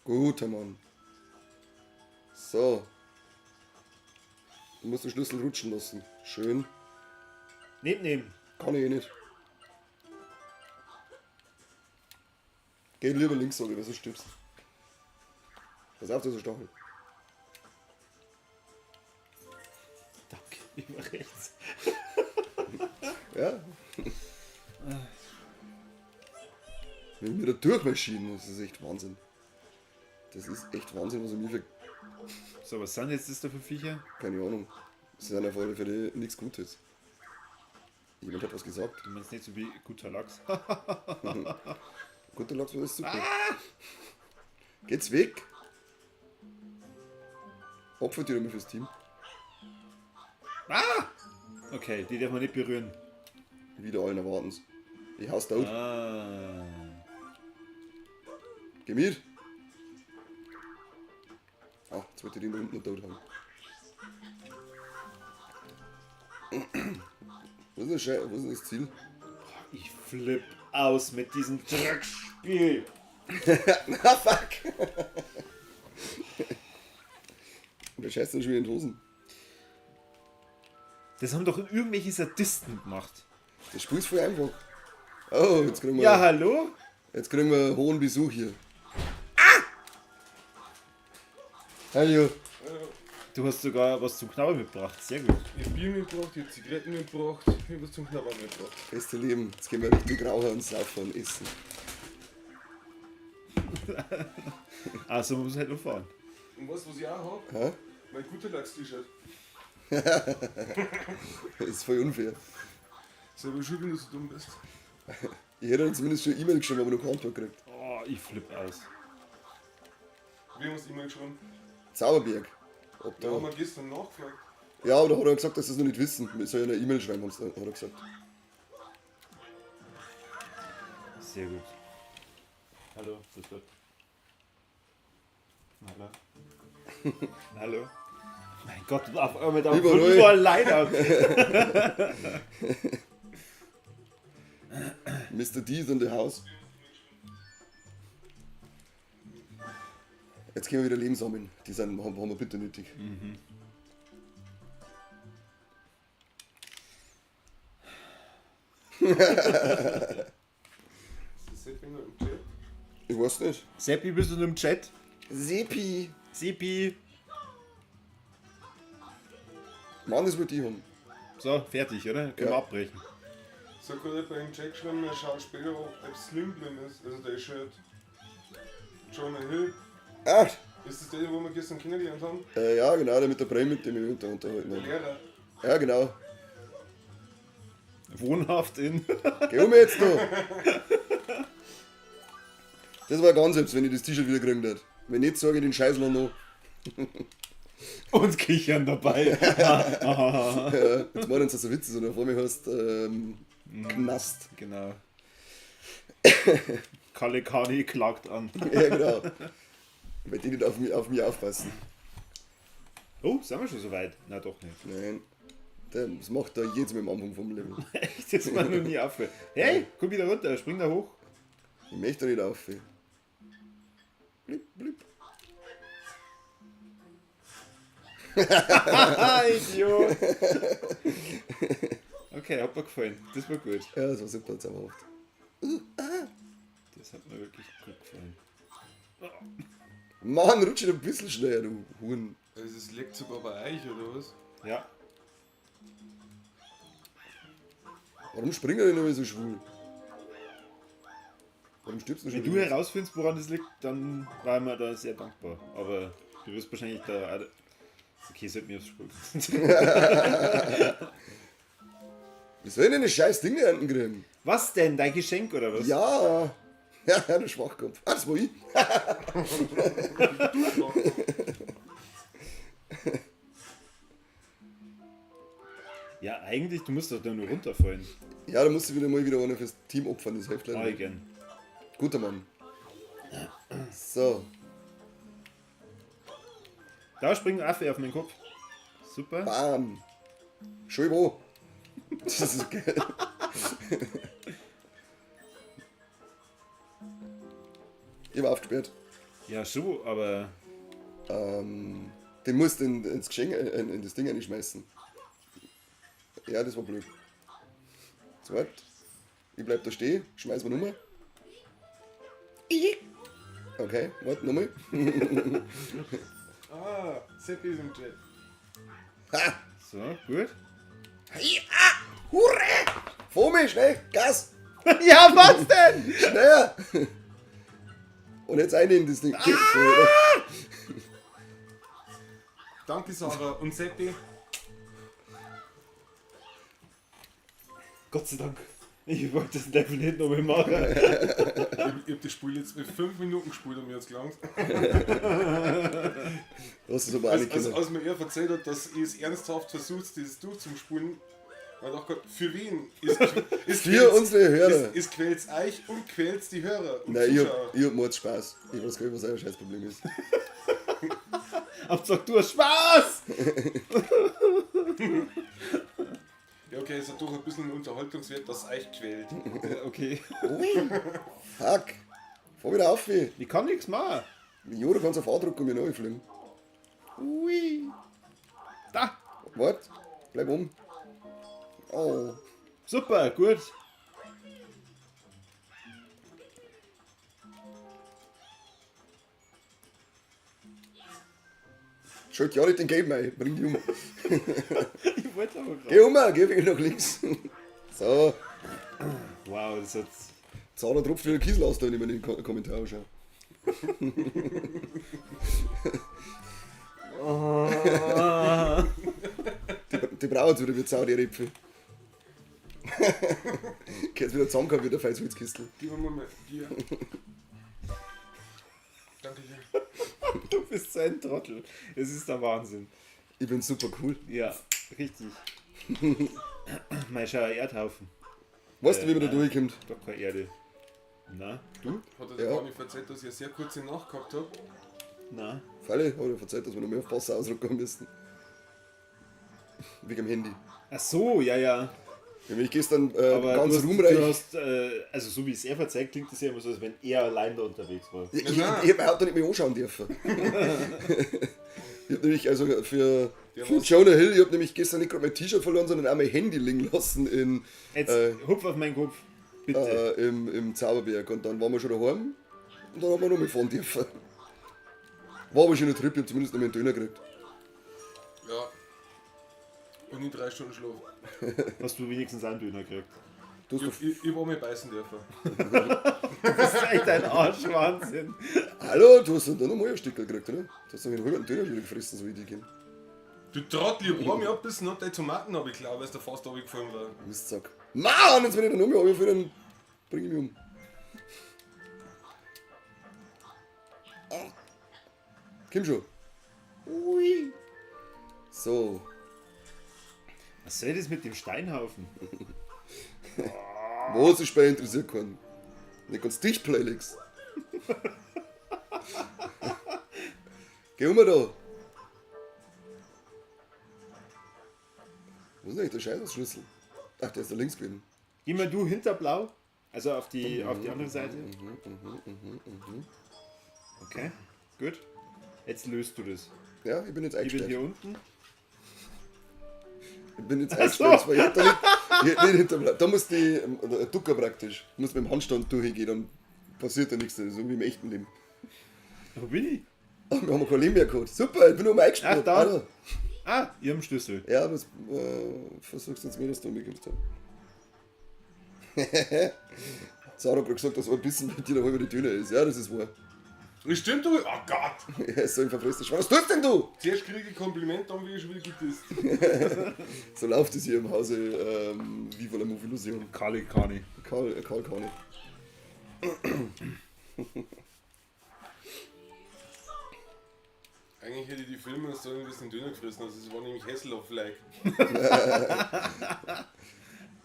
Guter Mann. So. Du musst den Schlüssel rutschen lassen. Schön. Nehmt, nehmen. Kann ich eh nicht. Geh lieber links, sag ich, weil sonst stirbst. Pass auf, das ist ein Stachel. Danke, über rechts. Ja. Wenn wir da durchmarschieren, das ist echt Wahnsinn. Das ist echt Wahnsinn, was ich mir für. So, was sind jetzt das da für Viecher? Keine Ahnung. Das sind auf alle Fälle nichts Gutes. Jemand hat was gesagt. Du meinst nicht so wie guter Lachs? Guter Lachs war das super. Geht's weg? Opfert dich mal fürs Team. Ah! Okay, die darf man nicht berühren. Wieder allen erwarten's. Ich hau's tot. Ah. Geh mit! Ah, jetzt wollte ich den da unten noch tot haben. Was ist das, was ist das Ziel? Ich flipp aus mit diesem Dreckspiel. Na fuck! Und der scheißt dann schon wieder in die Hosen. Das haben doch irgendwelche Sadisten gemacht. Das Spiel ist voll einfach. Oh, jetzt kriegen wir, Ja, hallo? jetzt kriegen wir hohen Besuch hier. Ah! Hallo. Du hast sogar was zum Knabbern mitgebracht. Sehr gut. Ich hab Bier mitgebracht, ich hab Zigaretten mitgebracht, ich hab was zum Knabbern mitgebracht. Beste Leben. Jetzt gehen wir richtig rauchen und saufen und essen. Also man muss halt nur fahren. Und weißt du, was ich auch hab? Hä? Mein guter Lachs-T-Shirt. Das ist voll unfair. Selber schuld, wenn du so dumm bist. Ich hätte zumindest schon E-Mail geschrieben, aber noch keine Antwort gekriegt. Oh, ich flipp aus. Wir haben uns E-Mail geschrieben. Zauberberg. Ob Da da. haben wir gestern nachgefragt. Ja, aber da hat er gesagt, dass sie es noch nicht wissen. Ich soll ja eine E-Mail schreiben, hat er gesagt. Sehr gut. Hallo, grüß Gott. Hallo. Hallo. Mein Gott, auf einmal da Überall. allein auf. Mr. D is in the house. Jetzt können wir wieder Leben sammeln. Die sind, haben wir bitte nötig. Ist das Seppi noch im Chat? Ich weiß nicht. Seppi, bist du noch im Chat? Seppi. Seppi. Mann, das wollte ich haben. So, fertig, oder? Können Ja. wir abbrechen. So hat gerade jemand im Chat geschrieben, er schaut später, ob Slim drin ist. Also der Shirt. Jonah Hill. Ach, Ist das der, wo wir gestern kennengelernt haben? ja, genau, der mit der Brille, mit dem ich mich da unterhalten Der habe. Lehrer. Ja, genau. Wohnhaft in. Geh um jetzt da! Das war ganz selbst, wenn ich das T-Shirt wieder kriegen würde. Wenn nicht, sage ich den Scheißler noch. Und kichern dabei. Ja, jetzt machen uns das so Witze, sondern vor mir hast Knast. Genau. Kalle Kani klagt an. Ja, genau. Weil die nicht auf mich aufpassen. Oh, sind wir schon so weit? Na doch nicht. Nein. Das macht da jedes Mal am Anfang vom Level. Echt, das war noch nie aufgehört. Hey, komm wieder runter, spring da hoch. Ich möchte da nicht auf. Blip, blip. Ah, Idiot. Okay, hat mir gefallen. Das war gut. Ja, das war super zauberhaft. Das hat mir wirklich gut gefallen. Mann, rutsch ein bisschen schneller, du Huhn. Also es liegt sogar bei euch, oder was? Ja. Warum springt er denn immer so schwul? Warum stirbst du schon Wenn du wieder? herausfindest, woran das liegt, dann waren wir da sehr dankbar. Aber du wirst wahrscheinlich da. Okay, sollte mir aufs Spur. Wie soll ich denn das scheiß Ding da hinten kriegen? Was denn? Dein Geschenk oder was? Ja! Ja, du Schwachkopf. Ah, das war ich. Ja, eigentlich, du musst doch da nur runterfallen. Ja, da musst du wieder mal wieder einer fürs Team opfern, das hilft leider. Mach ich nicht. gern. Guter Mann. So, Da springt ein Affe auf meinen Kopf. Super. bam. Schön wo. Das ist geil. Ich war aufgesperrt. Ja, schon, aber Den musst du ins Geschenk, in das Ding reinschmeißen. Ja, das war blöd. Zweit. Ich bleib da stehen, schmeiß mir Nummer. Okay, warte, nochmal. Ah, Seppi ist im Chat. Ha! so, gut. Hurra! Vor mir, schnell! Gas! Ja, was denn? Schneller! Und jetzt einnehmen das Ding. Ah! Danke, Sarah. Und Seppi? Gott sei Dank. Ich wollte das Level nicht nochmal machen. Ich hab das Spiel jetzt mit 5 Minuten gespielt und mir hat's gelangt. Du hast es aber auch nicht Als, können. als mir er erzählt hat, dass ich es ernsthaft versucht, dieses durchzuspielen, hab ich gedacht, für wen? Ist, ist Für quält's- unsere Hörer. Ist quält's euch und quält's die Hörer und Nein, ich Zuschauer. hab, ich hab Mords Spaß. Ich weiß gar nicht, was euer Scheißproblem ist. Hauptsache, du hast Spaß! Ja, okay, es hat doch ein bisschen einen Unterhaltungswert, dass es euch quält. Okay. Fuck! Fahr wieder auf, wie. Ich kann nichts machen. Jo, du kannst auf A drücken und mir neu fliegen. Ui. Da. Wart, bleib um. Oh. Super, gut. Schalt ja nicht den Game ein, bring die um. Ich wollte aber Geh um, geh wieder nach links. So, Wow, das hat. Zahner tropft wieder Kiesel aus, da, wenn ich mir den Kommentar anschaue. Die brauchen wieder wie Sau, die Ripfel. Geht's wieder zusammen, wieder feines Holzkistel. Gib mir mal Bier. Danke dir. Du bist so ein Trottel. Es ist der Wahnsinn. Ich bin super cool. Ja, richtig. Mal schau, ein Erdhaufen. Weißt du, wie man da Nein. durchkommt? Doch keine Erde. Na, du? Hat er Ja. gar nicht erzählt, dass ich eine sehr kurze Nacht gehabt habe? Na. Freilich, hab ich verzeiht, dass wir noch mehr auf Wasser ausrücken müssen. Wegen dem Handy. Ach so, ja, ja. Ich bin gestern Aber ganz du hast, ruhmreich. Du hast, also so wie es er verzeiht, klingt das ja immer so, als wenn er allein da unterwegs war. Ich, ich, Nein. ich hab mein Auto nicht mehr anschauen dürfen. ich hab nämlich, also für, Der für war's. Jonah Hill, ich hab nämlich gestern nicht gerade mein T-Shirt verloren, sondern auch mein Handy liegen lassen in, Jetzt hupf auf meinen Kopf. Bitte. im Zauberberg. Und dann waren wir schon daheim und dann haben wir noch mal fahren dürfen. War aber schon ein Trip, ich hab zumindest noch mal einen Döner gekriegt. Ja. Und in 3 Stunden Schlaf. Hast du wenigstens einen Döner gekriegt? Du hast Ich, doch, ich, ich hab auch mal beißen dürfen. Das ist echt ein Arsch, Wahnsinn. hallo, du hast doch da noch mal ein Stück gekriegt, oder? Du hast doch einen halben Döner schon gefressen, so wie ich dich kenn. Du Trottel, ich hab einmal abbissen und deine Tomaten hab ich geklaut, weil es da fast runtergefallen war. Mistsack. Mann, jetzt bin ich da noch mehr runtergefallen, dann bring ich mich um. Ah. Komm schon. Ui. So. Was soll das mit dem Steinhaufen? Was ist bei interessiert keinen? Nicht ganz dicht, Playlist. Geh um da. Wo ist denn eigentlich der Scheißausschlüssel? Ach, der ist da links gewesen. Geh mal du hinter Blau. Also auf die andere Seite. Okay, gut. Jetzt löst du das. Ja, ich bin jetzt Ich bin eingesperrt. hier unten. Ich bin jetzt Ach so. eingesperrt. weil Ich hab da nicht, ich hätt nicht hinter, da muss die Ducker praktisch. Du musst mit dem Handstand durchgehen, dann passiert da nichts. Das ist so wie im echten Leben. Wo bin ich? Ach, wir haben kein Leben mehr gehabt. Super, ich bin nur eingesperrt. Ach, da. Alter. Ah, ihr habt einen Schlüssel. Ja, was versuchst du jetzt mir, dass du umgekommst. Sarah hat gerade gesagt, dass ein bisschen bei dir da halber die Döner ist. Ja, das ist wahr. Das stimmt doch. Oh Gott! Er ist so ein verfressener Schwein. Was tust denn du? Zuerst kriege ich Kompliment, dann bin ich schon wieder gedisst. So läuft es hier im Hause Viva la Movilusion. Kali Kani. Karl Kani. Eigentlich hätte ich die Filme sollen ein bisschen Döner gefressen, also es war nämlich Hasselhoff-like.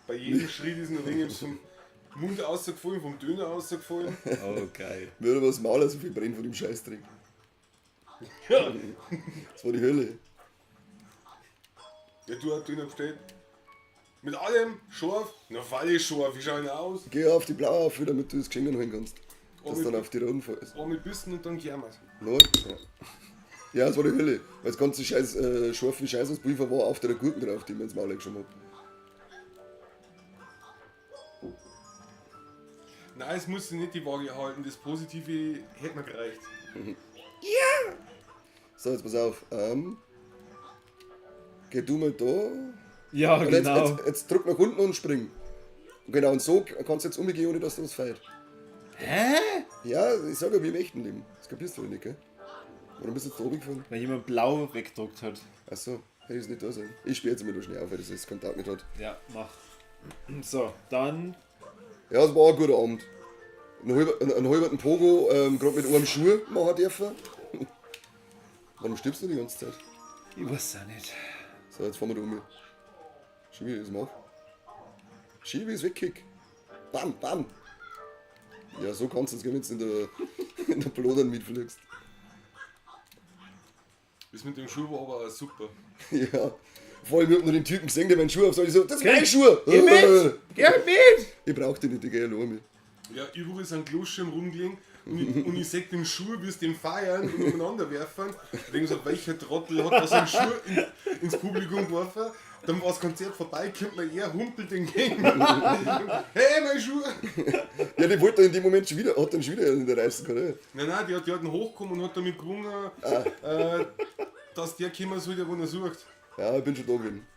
Bei jedem Schritt ist ein wenig vom Mund rausgefallen, vom Döner rausgefallen. Oh, geil. Mir hat was Maler so viel brennt von dem Scheißdreck. Ja. Das war die Hölle. Ja, du hast Döner bestellt. Mit allem, scharf, na freilich scharf, wie schau ich denn aus? Geh auf die blaue auf, damit du das Geschenk holen kannst. Dass Oh, dann auf die roten fällst. Auch mit Bissen und dann gejammert. No? Ja. Ja, es war die Hölle. Weil das ganze Scheiß, scharfe Scheiß aus Pulver war auf der Gurken drauf, die ich mir ins Maul geschoben hab. Nein, es musste nicht die Waage halten, das Positive hätte mir gereicht. So, jetzt pass auf. Geh du mal da. Ja, Und genau. jetzt drück nach unten und spring. Genau, und so kannst du jetzt umgehen, ohne dass du was feiert. Hä? Ja, ich sag ja wie im echten Leben. Das kapierst du nicht, gell? Warum bist du jetzt da oben gefahren? Weil jemand blau weggedruckt hat. Achso, hätte ich es nicht da sein. Ich spiele jetzt immer nur schnell auf, weil das jetzt Kontakt nicht hat. Ja, mach. So, dann. Ja, es war ein guter Abend. Einen halben Pogo, gerade mit einem Schuh machen dürfen. Warum stirbst du die ganze Zeit? Ich weiß auch nicht. So, jetzt fahren wir da um. Schön, wie ich das mache. Schön, wie ich es wegkick. Bam, bam. Ja, so kannst du es, wenn du in der, in der Plodern mitfliegst. Das mit dem Schuh war aber auch super. Ja. Vor allem, ich hab nur den Typen gesehen, der meinen Schuh auf. Ich so, das ist mein Schuh! Geh mit! Geh mit! Ich brauch den nicht, ich geh allein mit. Ja, überall sind Kloschirm rumgelegen und ich seh den Schuh, wie es den feiern und umeinander werfen. Ich denk so, welcher Trottel hat da seinen Schuh ins Publikum geworfen? Dann war das Konzert vorbei, kommt mir er, humpelt entgegen. Hey, mein Schuh! Ja, die wollte in dem Moment schon wieder, hat dann schon wieder in der reißen können. Nein, nein, die hat ihn hochgekommen und hat damit gerungen, dass der kommen soll, der wo er sucht. Ja, ich bin schon da gewesen.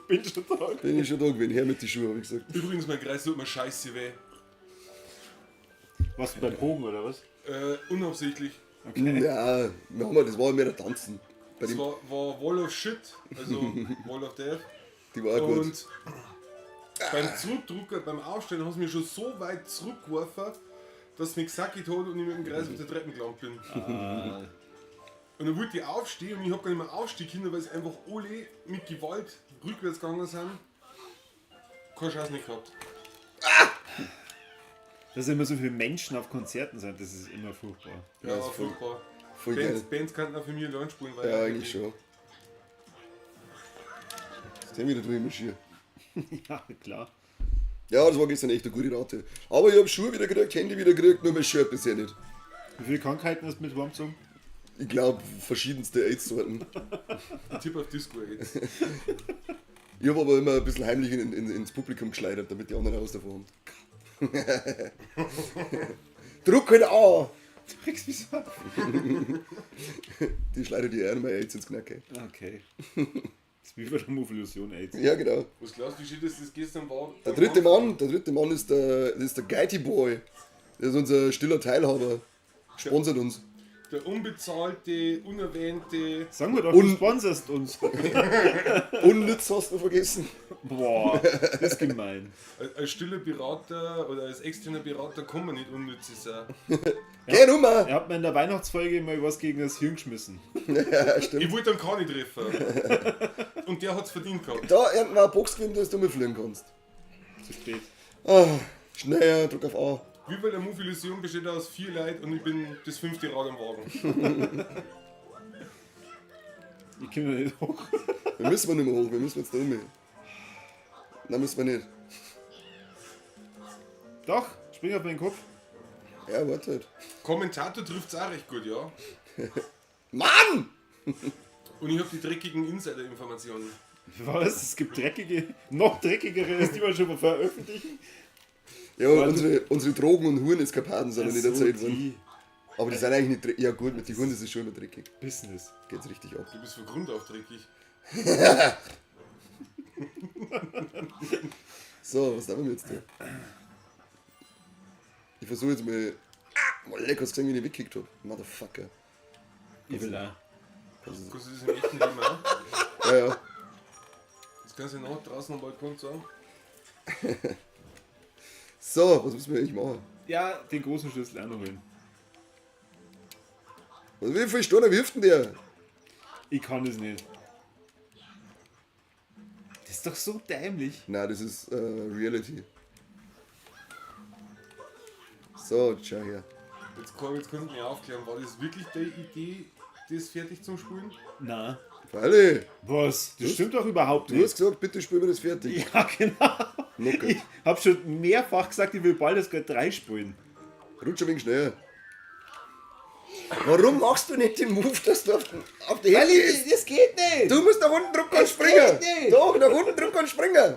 Bin schon da. Bin ich schon da gewesen. Her mit den Schuhen, hab ich gesagt. Übrigens, mein Kreis tut mir scheiße weh. Was beim Bogen oder was? Unabsichtlich. Okay. Ja, wir haben, das war mehr ein Tanzen. Bei Das dem, war Wall of Shit, also Wall of Death. die war auch gut. Und beim Zurückdrucken, beim Aufstellen, haben sie mich schon so weit zurückgeworfen, dass es mich gesackt hat und ich mit dem Kreis auf der Treppe gelandet bin. Und dann wollte ich aufstehen und ich hab gar nicht mehr aufstehen können, weil es einfach alle mit Gewalt rückwärts gegangen sind. Keine Chance nicht gehabt. Dass immer so viele Menschen auf Konzerten sind, das ist immer furchtbar. Ja, ist voll- furchtbar. Voll Bands, geil. Bands könnten auch für mich allein spielen, weil Ja, eigentlich schon. Ist der wieder drüben schier. Ja, klar. Ja, das war gestern echt eine gute Rate. Aber ich hab Schuhe wieder gekriegt, Handy wieder gekriegt, nur mein Shirt bisher nicht. Wie viele Krankheiten hast du mit heimgezogen? Ich glaube, verschiedenste AIDS-Sorten. Ein Tipp auf Disco jetzt. Ich habe aber immer ein bisschen heimlich ins Publikum geschleudert, damit die anderen auch was davon haben. Druck halt an! Du kriegst mich so ab. Die schleudert die auch noch mal AIDS ins Knacke. Okay. Das ist wie bei der Movelusion AIDS. Ja, genau. Was glaubst du, wie schön dass das gestern war? Der dritte Mann ist der Geiti Boy. Der ist unser stiller Teilhaber. Sponsert uns. Der unbezahlte, unerwähnte. Sagen wir doch, du sponserst uns. Unnütz hast du vergessen. Boah, das ist gemein. Als stiller Berater oder als externer Berater kann man nicht unnütz sein. Geh rum! Er hat mir in der Weihnachtsfolge mal was gegen das Hirn geschmissen. Ja, stimmt. Ich wollte dann gar nicht treffen. Und der hat's verdient gehabt. Da ernten wir eine Box gewinnen, dass du mitfliegen kannst. Zu spät. Ah, schneller, drück auf A. Wie bei der Move Illusion besteht aus 4 Leuten und ich bin das 5. Rad am Wagen. Ich komme da nicht hoch. Wir müssen wir nicht mehr hoch, wir müssen jetzt da um. Nein, müssen wir nicht. Doch, spring auf meinen Kopf. Ja, warte halt. Kommentator trifft's auch recht gut, ja. Mann! Und ich hab die dreckigen Insider-Informationen. Was? Es gibt dreckige, noch dreckigere, als die wir schon mal veröffentlichen. Ja, unsere Drogen- und Hureneskapaden sind noch nicht Ach so, erzählt worden. die Aber die sind eigentlich nicht dreckig. Ja gut, mit den Huren ist es schon immer dreckig. Business. Geht's richtig ab. Du bist von Grund auf dreckig. So, was haben wir jetzt da? Ich versuche jetzt mal. Ah, mal lecker, hast du gesehen, wie ich weggekickt hab. Motherfucker. Ich will auch. Kannst du das im echten Leben auch? Ja, ja. Das kannst du noch draußen am Balkon sagen. So, was müssen wir eigentlich machen? Ja, den großen Schlüssel auch noch holen. Was, wie viele Steine wirft denn der? Ich kann es nicht. Das ist doch so dämlich. Nein, das ist Reality. So, schau her. Jetzt, jetzt kannst du mir aufklären, war das wirklich deine Idee, das fertig zum Spielen? Na. Freilich. Was? Das stimmt doch überhaupt Du nicht. hast gesagt, bitte spiel mir das fertig. Ja, genau. Locker. Ich hab schon mehrfach gesagt, ich will Baldur's Gate 3 spielen. Rutsch ein wenig schneller. Warum machst du nicht den Move, dass du auf die Hände gehst? das geht nicht! Du musst nach unten drücken und Das springen. geht nicht. Doch, nach unten drücken und springen.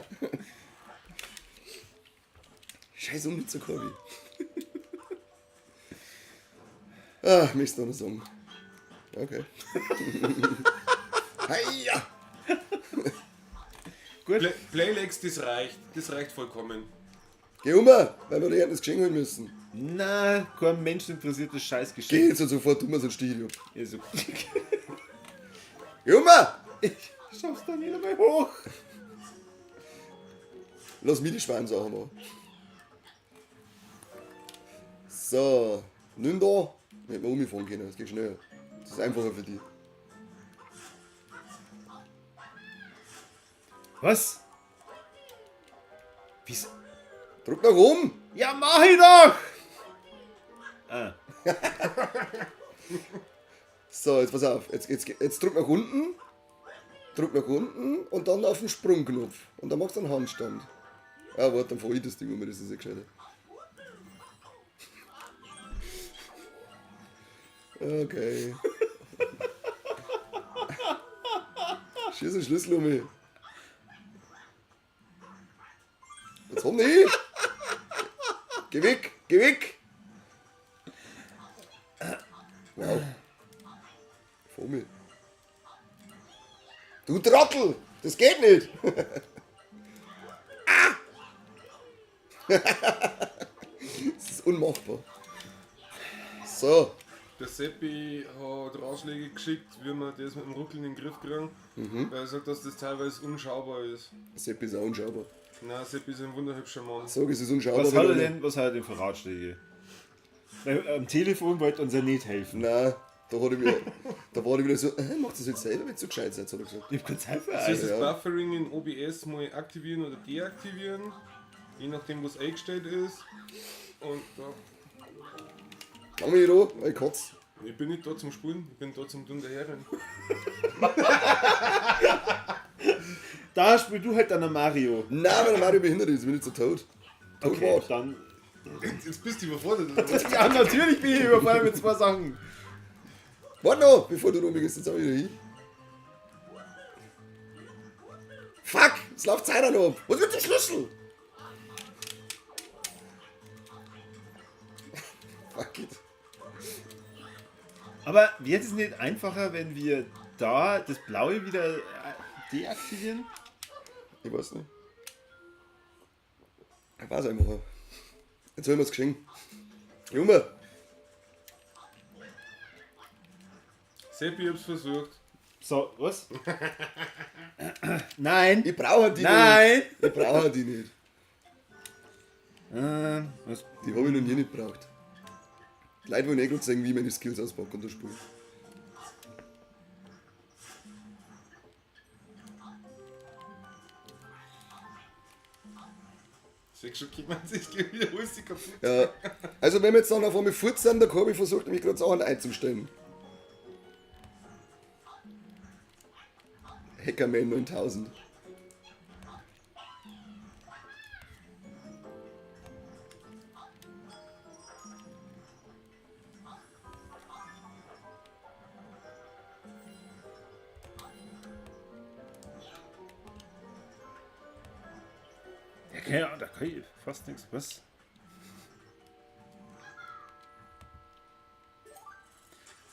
Scheiß unnützer Corby. Ah, möchtest du noch sagen? Okay. Heia! Gut. Playlegs, das reicht. Das reicht vollkommen. Geh um, weil wir da das Geschenk holen müssen. Na, kein Mensch interessiert das scheiß Geh Geschenk. jetzt und sofort, du mir sonst stich ich ab. Also, Geh um! ich schaff's da nicht einmal hoch. Lass mich die Schweinsache machen. So, nimm da. Hätten wir umfahren können, das geht schneller. Das ist einfacher für die. Was? Wieso? Druck nach oben! Ja, mach ich doch! Ah. So, jetzt pass auf. Jetzt drück nach unten. Drück nach unten und dann auf den Sprungknopf. Und dann machst du einen Handstand. Ja, warte, dann fahr ich das Ding um, das ist ja gescheiter. Okay. Schieß den Schlüssel um mich. Jetzt komm nicht! Geh weg! Geh weg! Wow. Vor mir. Du Trottel! Das geht nicht! Ah! Das ist unmachbar. So. Der Seppi hat Ratschläge geschickt, wie wir das mit dem Ruckeln in den Griff kriegen, weil er sagt, dass das teilweise unschaubar ist. Seppi ist auch unschaubar. Nein, Seppi ist ein wunderhübscher Mann. Sag, es ist unschaubar. Was hat er wenn denn, was hat er denn für Ratschläge? Weil am Telefon wollte uns er nicht helfen. Nein, da, hat er mir, da war ich wieder so, macht das jetzt selber, wenn du so gescheit seid, hat er gesagt. Ich hab keine Zeit für Soll ich euch. das Ja. Buffering in OBS mal aktivieren oder deaktivieren? Je nachdem, was eingestellt ist. Und da. Komm mich da, ich kotz. Ich bin nicht da zum Spulen, ich bin da zum Tun der Herren. Da spiel du halt dann am Mario. Nein, weil der Mario behindert ist, bin ich so tot. Tot Okay, wart. dann. Jetzt bist du überfordert. Oder was? Ja, natürlich bin ich überfallen mit zwei Sachen. Warte noch, bevor du rumgehst, jetzt auch wieder hin. Fuck, es läuft Zeit noch ab. Was mit dem Schlüssel? Fuck it. Aber wäre es nicht einfacher, wenn wir da das Blaue wieder deaktivieren? Ich weiß nicht. Ich weiß einfach. Jetzt holen wir das Geschenk. Junge! Seppi, ich hab's versucht. So, was? Nein! Ich brauche die Nein! nicht. Ich brauche die nicht. Was? Die habe ich noch nie nicht gebraucht. Die Leute wollen eh gerade sehen, wie ich meine Skills auspacke und das Spiel. Seh schon, jemand sich gleich wieder alles kaputt. Ja. Also wenn wir jetzt dann auf einmal fort sind, der Corby versucht nämlich gerade Sachen einzustellen. Hackerman 9000. Ja, keine Ahnung, da kann ich fast nichts. Was?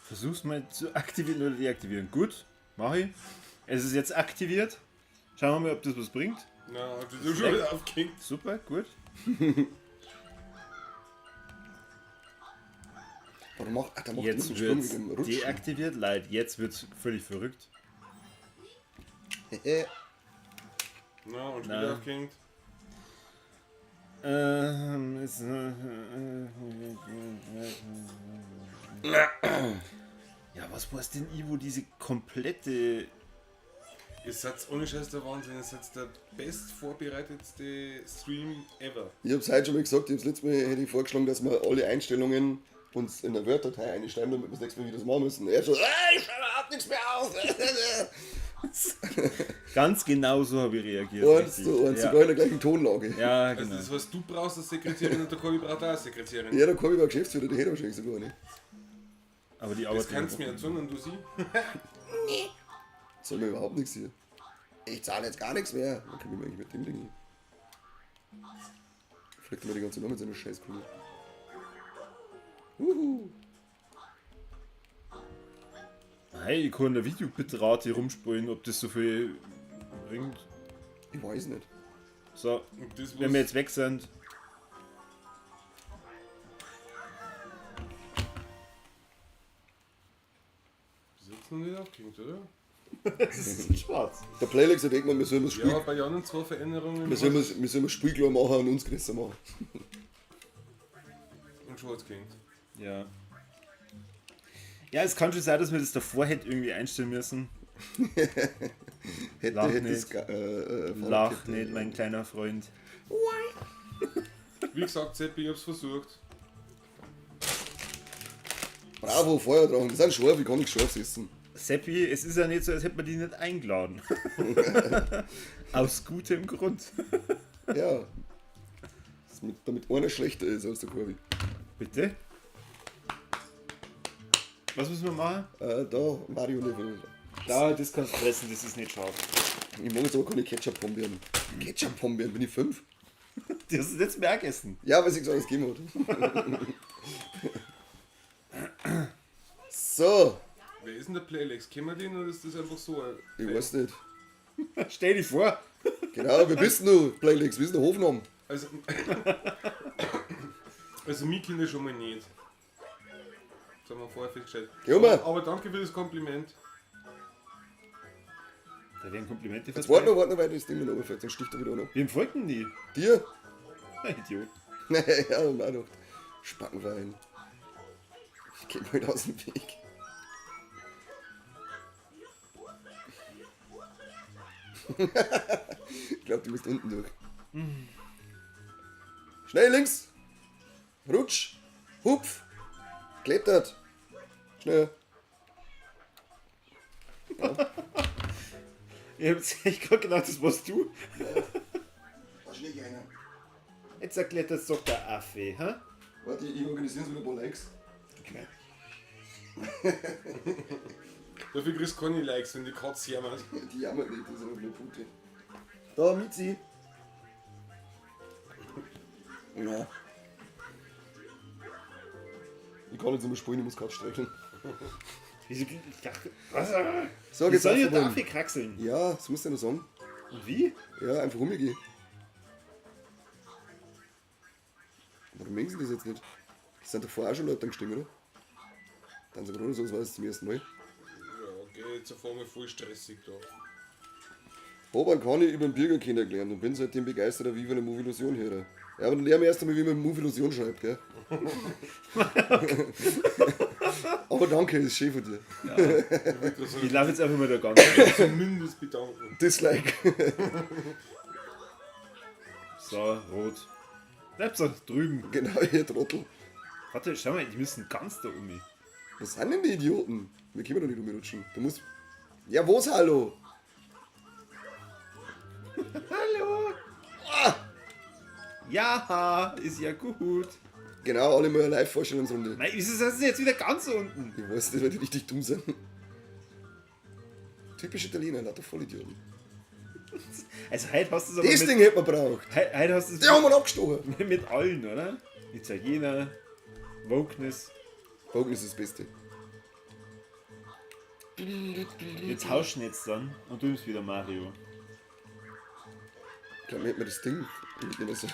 Versuch's mal zu aktivieren oder deaktivieren. Gut, mach ich. Es ist jetzt aktiviert. Schauen wir mal, ob das was bringt. Na, das ist schon wieder aufgehängt. Super, gut. Warum macht, ach, der macht Jetzt einen Sprung wird's mit dem Rutschen. deaktiviert. Leid, jetzt wird's völlig verrückt. Na, und schon Nein. wieder aufgehängt. Ist, ja, was war es denn, Ivo, diese komplette... Ihr seid ohne Scheiß der Wahnsinn, ihr seid der best vorbereitetste Stream ever. Ich hab's heute schon mal gesagt, ich hab's letztes Mal hätte ich vorgeschlagen, dass wir alle Einstellungen uns in der Word-Datei einschreiben, damit wir das nächste Mal wieder das machen müssen. Er schon, ich schreibe überhaupt nichts mehr auf. Ganz genau so habe ich reagiert. Eins richtig. zu eins, ja. sogar in der gleichen Tonlage. Ja, Also genau. das heißt, du brauchst eine Sekretärin und der Corby braucht auch eine Sekretärin. Ja, der Corby war Geschäftsführer, die hätte wahrscheinlich sogar nicht. Aber die Das arbeitet kannst du mir erzählen und du sie. Soll mir überhaupt nichts hier. Ich zahle jetzt gar nichts mehr. Dann kann ich mir eigentlich mit dem Ding hier. Fliegt immer die ganze Nummer mit seiner Scheißkugel. Uhu. Hey, ich kann in der Videobitrate rumspulen, ob das so viel bringt. Ich weiß nicht. So, Und das, wenn wir jetzt weg sind. Bis jetzt noch nicht aufgehängt, oder? Das ist schwarz. Der Playlex hat irgendwann, wir sollen das Spiel, Ja, bei Jan und zwei Veränderungen. wir sollen das, wir sollen das Spiel klar machen und uns größer machen. Und schon hat's gehängt. Ja. Ja, es kann schon sein, dass wir das davor hätte irgendwie einstellen müssen. Hätte, Lach hätte nicht. es Lach Fahrradkette. nicht, mein kleiner Freund. Wie gesagt, Seppi, ich hab's versucht. Bravo, Feuerdrachen. Das sind scharf, ich kann nicht scharf essen. Seppi, es ist ja nicht so, als hätte man die nicht eingeladen. Aus gutem Grund. Ja. Das mit, damit einer schlechter ist als der Corby. Bitte? Was müssen wir machen? Da, Mario Level. Da, das kannst du fressen, das ist nicht scharf. Ich mag jetzt aber keine Ketchup-Pombeeren. Ketchup-Pombeeren, bin ich 5? Das ist jetzt mehr gegessen. Ja, weil es nichts anderes gegeben hat. So, Wer ist denn der Playlex? Kennen wir den oder ist das einfach so? ich weiß nicht. Stell dich vor. Genau, wer bist denn du, Playlex? Wir sind der Hofnam. Also, also mich kenne ich schon mal nicht. Das haben wir vorher festgestellt. Ja, Mann. Aber danke für das Kompliment. Da werden Komplimente Jetzt warte noch, warte noch, weil das Ding noch runterfällt, sonst sticht er wieder noch. Wem folgt denn die? Dir? Idiot. Ja, und auch noch. Spackenverein. Ich geh mal aus dem Weg. Ich glaube, du musst unten durch. Schnell links! Rutsch! Hupf! Klettert! Schnell! Ich hab's echt gerade gedacht, das warst du. Da schläg ich einer. Jetzt erklärt das doch der Affe, hä? Warte, ich organisiere uns wieder ein paar Likes. Dafür kriegst du keine Likes, wenn die Katze jammert. Die jammert nicht, das ist aber nur Pute. Da, Mizi. Ja. Ich kann jetzt nicht mehr spielen, ich muss gerade streicheln. Wieso? Ich dachte, was? So, Wie geht's soll auf, ich der Mann. Affe kraxeln? Ja, das musst du ja noch sagen. Und wie? Ja, einfach rumgehen. Warum mögen sie das jetzt nicht? Das sind davor auch schon Leute gestiegen, oder? Dann sind wir so, das war das zum ersten Mal. jetzt auf einmal voll stressig da. Hab einen Conny über den Birger kennengelernt und bin seitdem begeisterter Viva la Movillusion-Hörer. Ja, aber dann lernen wir erst einmal, wie man Movillusion schreibt, gell? Aber danke, ist schön von dir. Ich laufe jetzt einfach mal da ganz. Zumindest bedanken. Dislike. So, rot. Bleib's doch drüben. Genau, ihr Trottel. Warte, schau mal, die müssen ganz da um mich. Was sind denn die Idioten? Wir können doch nicht umrutschen. Du musst. Ja, wo's hallo? Hallo! Ja, ist ja gut. Genau, alle mal eine Live-Vorstellungsrunde. Nein, wieso sind sie jetzt wieder ganz unten? Ich weiß nicht, weil die richtig dumm sind. Typisch Italiener, lauter Vollidioten. Also heute hast du es aber Das mit, Ding hätte man braucht. heute hast du es Den haben wir abgestochen. mit allen, oder? Italiener, Wokeness. Bogen ist das Beste. Wir tauschen jetzt dann und du nimmst wieder Mario. Ich glaube, wir hätten das Ding mitnehmen sollen.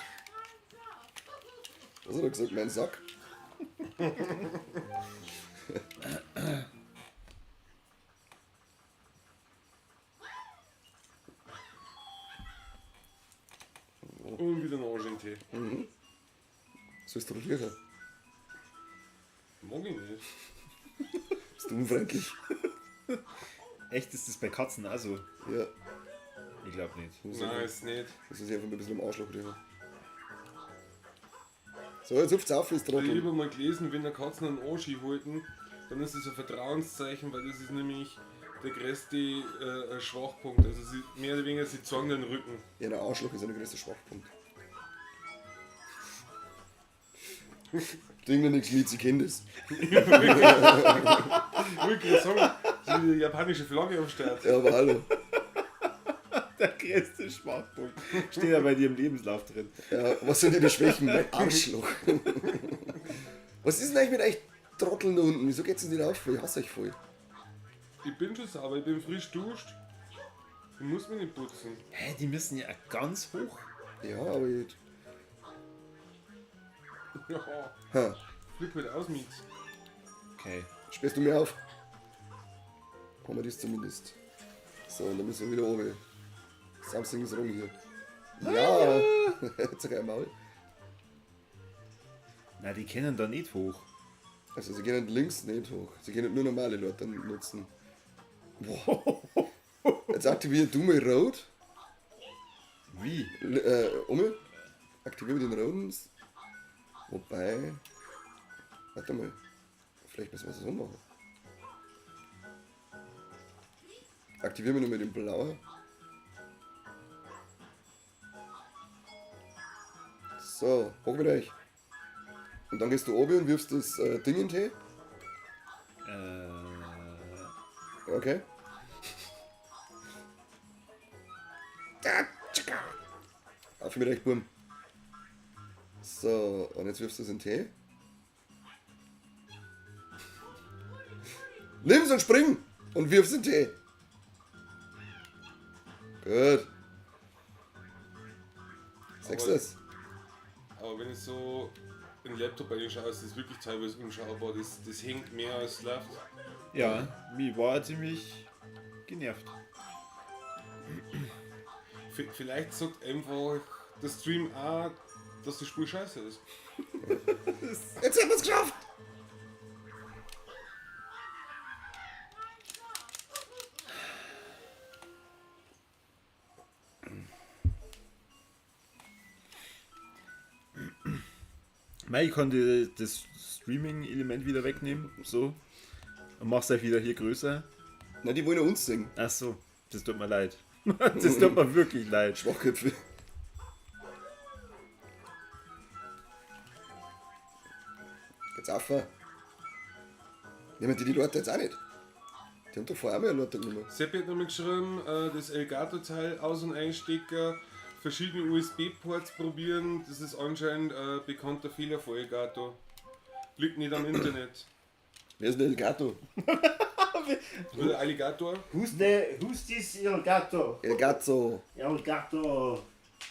Was hat er gesagt? Mein Sack? Und wieder ein Orangen-Tee. Sollst du riechen? Mag ich nicht. Bist du unfreundlich? Echt, ist das bei Katzen auch so? Ja. Ich glaube nicht. Nein, ist nicht. Das ist einfach ein bisschen am Arschloch riechen. So, jetzt hüpft's auf, ist Ich habe Trottel. mal gelesen, wenn der Katzen einen Anschi halten, dann ist das ein Vertrauenszeichen, weil das ist nämlich der größte Schwachpunkt. Also sie, mehr oder weniger, sie zeigen den Rücken. Ja, der Arschloch ist ein größter Schwachpunkt. Ding noch nichts mit, sie kennt es. Ich wollte gerade sagen, so wie die japanische Flagge am Start. Ja, aber hallo. Der größte Schwachpunkt. Steht ja bei dir im Lebenslauf drin. Ja, was sind die Schwächen? Mein Arschloch. Was ist denn eigentlich mit euch Trotteln da unten? Wieso geht's denn nicht auf? Ich hasse euch voll. Ich bin schon sauber, ich bin frisch duscht. Ich muss mich nicht putzen. Hä, die müssen ja ganz hoch. Ja, aber ich. Ja, Ha, flipp halt aus mit. Okay. sperrst du mir auf? Haben wir das zumindest. So, und dann müssen wir wieder oben. Something is wrong hier. Ja! Jetzt sag einmal. Na, die können da nicht hoch. Also, sie können links nicht hoch. Sie können nur normale Leute nutzen. Boah. Jetzt aktivier du mal Rot. Wie? Um. Aktivieren wir den roten. Wobei. Warte mal. Vielleicht müssen wir es so machen. Aktivieren wir nur mit dem blauen. So, hoch mit euch. Und dann gehst du oben und wirfst das Ding in den Tee. Okay. Auf mit euch, Burm. So, und jetzt wirfst du es in den Tee. Nimm's und spring! Und wirf's in den Tee. Gut. Sechs Aber- das. Aber wenn ich so in den Laptop reinschaue, ist das wirklich teilweise unschaubar. Das hängt mehr als es läuft. Ja, mich war ziemlich genervt. Vielleicht sagt einfach der Stream auch, dass das Spiel scheiße ist. Jetzt haben wir's geschafft! Mei, ich konnte das Streaming-Element wieder wegnehmen, so. Und mach's halt wieder hier größer. Na, die wollen ja uns singen. Ach so, das tut mir leid. Das tut mir wirklich leid. Schwachköpfe. Jetzt auf. Nehmen die die Leute jetzt auch nicht? Die haben doch vorher auch mal eine Leute genommen. Seppi hat nochmal geschrieben, das Elgato-Teil aus- und einstecken, verschiedene USB-Ports probieren, das ist anscheinend ein bekannter Fehler von Elgato. Liegt nicht am Internet. Wer ist denn Elgato? Oder Alligator. Who's this El Gato? Elgato. El Gato.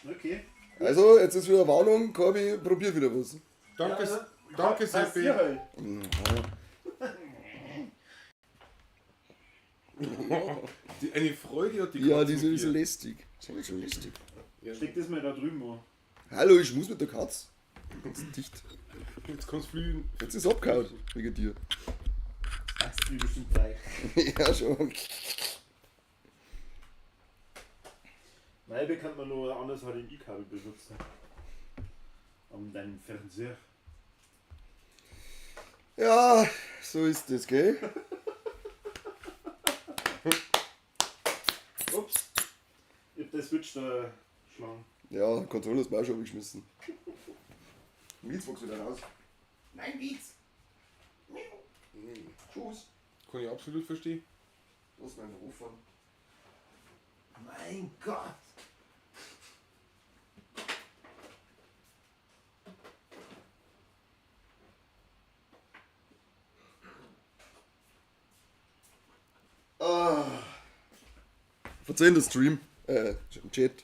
Okay. Also, jetzt ist wieder Warnung. Corby probiert wieder was. Danke, danke Seppi. Passiert halt. Die, eine Freude hat die Ja, Katze die ist mit ein bisschen dir. lästig. Ist ein bisschen lästig. Steck das mal da drüben an. Hallo, ich muss mit der Katz. Ganz dicht. Jetzt kannst du fliegen. Jetzt ist abgehauen, wegen dir. Das ist bestimmt gleich. Ja, schon. Nein, kann man nur ein anderes HDMI-Kabel benutzen. An deinem Fernseher. Ja, so ist das, gell? Ups. Ich hab den Switch da geschlagen. Ja, Controller ist mir auch schon abgeschmissen. Mietz wächst wieder raus. Nein, Mietz! Tschüss. Kann ich absolut verstehen. Lass meinen Hof fahren. Mein Gott! Ah. Verzeihen der Stream. Chat.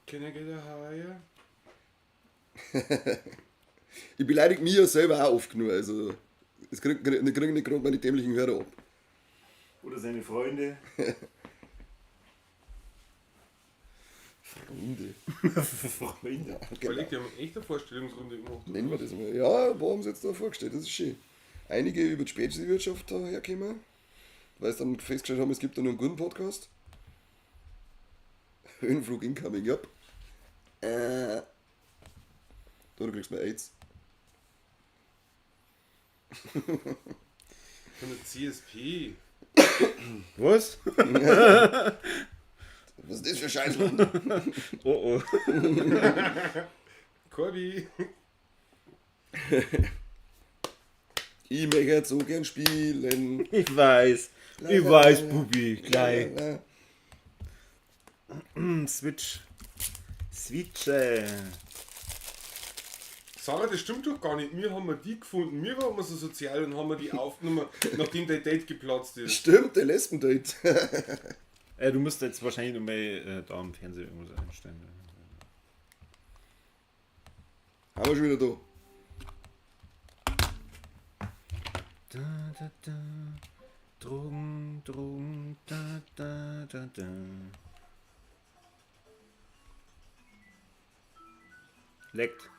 Can I get a higher? Ich beleidige mich ja selber auch oft genug. Also, es kriegen krieg nicht gerade meine dämlichen Hörer ab. Oder seine Freunde. Freunde. Freunde. Ja, genau. Überleg, die haben echt eine Vorstellungsrunde gemacht. Nennen wir das mal. Ja, wo haben sie jetzt da vorgestellt? Das ist schön. Einige über die Spätzlewirtschaft da herkommen, weil sie dann festgestellt haben, es gibt da nur einen guten Podcast. Höhenflug incoming, ja. Da, du kriegst mal AIDS. Von der CSP. Was? Was ist das für Scheißland? Oh oh. Corby. Ich möchte jetzt so gern spielen. Ich weiß. Ich weiß, Bubi. Gleich. Ja. Switch. Switch. Sarah, das stimmt doch gar nicht. Wir haben wir die gefunden. Wir waren immer so sozial und haben wir die aufgenommen, nachdem dein Date geplatzt ist. Stimmt, der Lesben-Date. Du musst jetzt wahrscheinlich noch mal da am Fernseher irgendwas einstellen. Haben wir schon wieder da. Da, da, da. Drogen, Drogen, da, da, da, da. Leckt.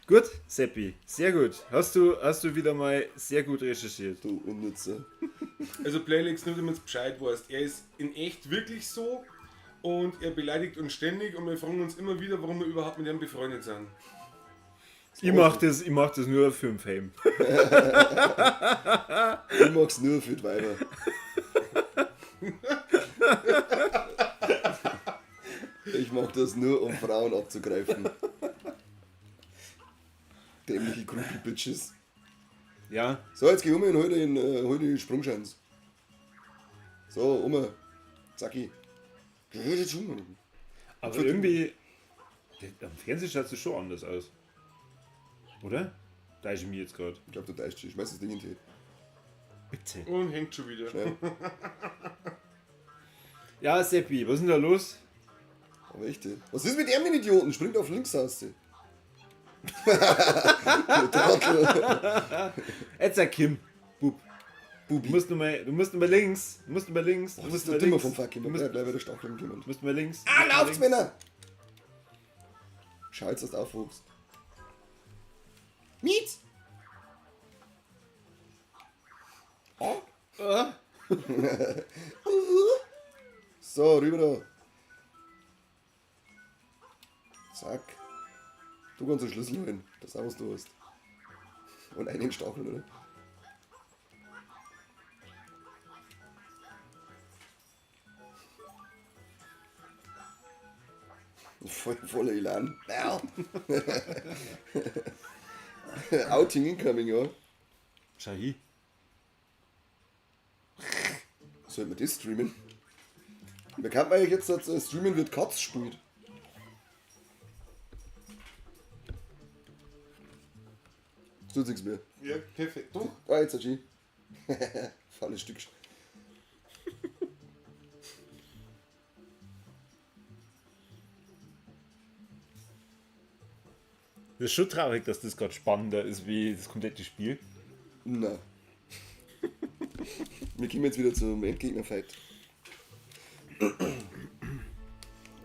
Gut, Seppi, sehr gut. Hast du wieder mal sehr gut recherchiert. Du Unnütze. Also Playlex, nur damit du Bescheid weißt, er ist in echt wirklich so und er beleidigt uns ständig und wir fragen uns immer wieder, warum wir überhaupt mit ihm befreundet sind. Ich mach das nur für den Fame. Ich mach's nur für die Weiber. Ich mach das nur, um Frauen abzugreifen. Dämliche Groupie Bitches. Ja. So, jetzt geh um und hol den Sprungschanz. So, um. Zacki. Geh jetzt um. Aber irgendwie, am Fernsehen schaut es schon anders aus. Oder? Da ist mir jetzt gerade. Ich glaube, du täuschst dich. Schmeiß das Ding in den Tee. Bitte. Und hängt schon wieder. Schnell. Ja, Seppi, was ist denn da los? Aber echt, ey. Was ist mit dem den Idioten? Springt auf links aus. Der Trottel. Jetzt sag Kim. Bub. Bubi. Du musst nur mal links. Du musst nur mal links. Du Das musst ist der mal Dümmer links. vom Fucking. Du musst, Bleib bei der Stacheln jemand. musst mal links. Ah, Du musst lauft's, mal links. Männer! Schau jetzt, dass du aufwuchst. Mietz! Oh. So, rüber da. Zack. Du kannst den Schlüssel holen. Das ist auch, was du hast. Und einen Stachel, oder? Voller Elan. Ja. Outing incoming, ja. Schau hier. Sollten wir das streamen? Wer kann man eigentlich jetzt streamen, wird Katz spielt? Das tut nichts mehr. Ja, perfekt. Doch. Ah, jetzt hat sie. Faules Stück. Das ist schon traurig, dass das gerade spannender ist wie das komplette Spiel. Na. Wir kommen jetzt wieder zum Endgegner-Fight.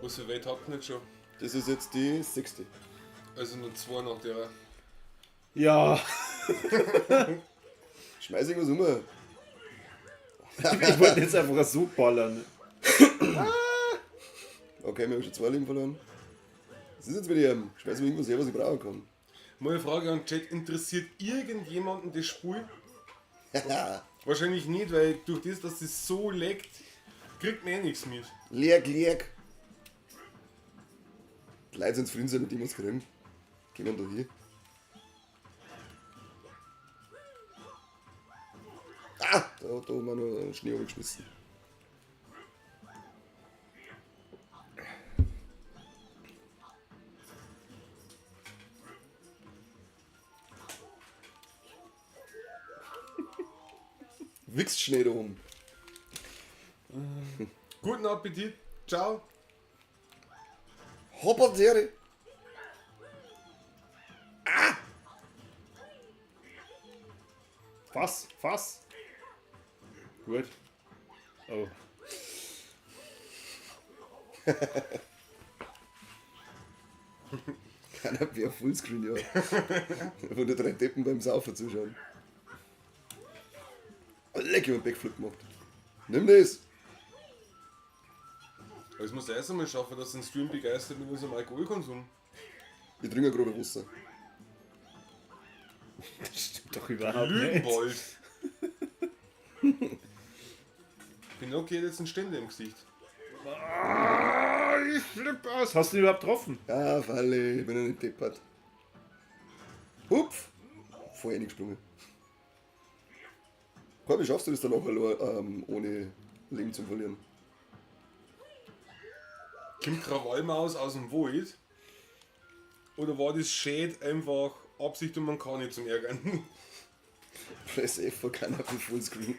Was für Welt habt ihr nicht schon? Das ist jetzt die sechste. Also nur zwei nach der. Ja, Schmeiß irgendwas um. ich wollte jetzt einfach so ballern. Okay, wir haben schon zwei Leben verloren. Was ist jetzt mit ihm? Schmeiß mir irgendwas her, was ich brauchen kann. Mal eine Frage an den Chat: Interessiert irgendjemanden das Spiel? Wahrscheinlich nicht, weil durch das, dass das so leckt, kriegt man eh nichts mit. Leck, leck. Die Leute sind zufrieden sein, mit dem was kriegen. Gehen wir da hier. Ah, da hat da haben wir noch einen Schnee geschmissen. Wichst Schnee da oben. Guten Appetit, ciao. Hoppertere. Fass, fass. Gut. Oh. Keiner wäre Fullscreen, ja. Von den drei Deppen beim Saufen zuschauen. Oh, leck, ich hab einen Backflip gemacht. Nimm das! Aber es muss erst einmal schaffen, dass den Stream begeistert mit unserem Alkoholkonsum. Ich trinke gerade Wasser. Das stimmt doch überhaupt nicht. Lügenbold. Pinocchio hat jetzt einen Ständer im Gesicht. Ah, ich flipp aus. Hast du ihn überhaupt getroffen? Ja, Falle, ich bin ja nicht deppert. Hupf! Voll reingesprungen. Komm, wie schaffst du das dann auch allein, ohne Leben zu verlieren? Kommt Krawallmaus aus dem Wald? Oder war das Shade einfach Absicht und man kann nicht zum Ärgern? Press F for Kanapé Fullscreen.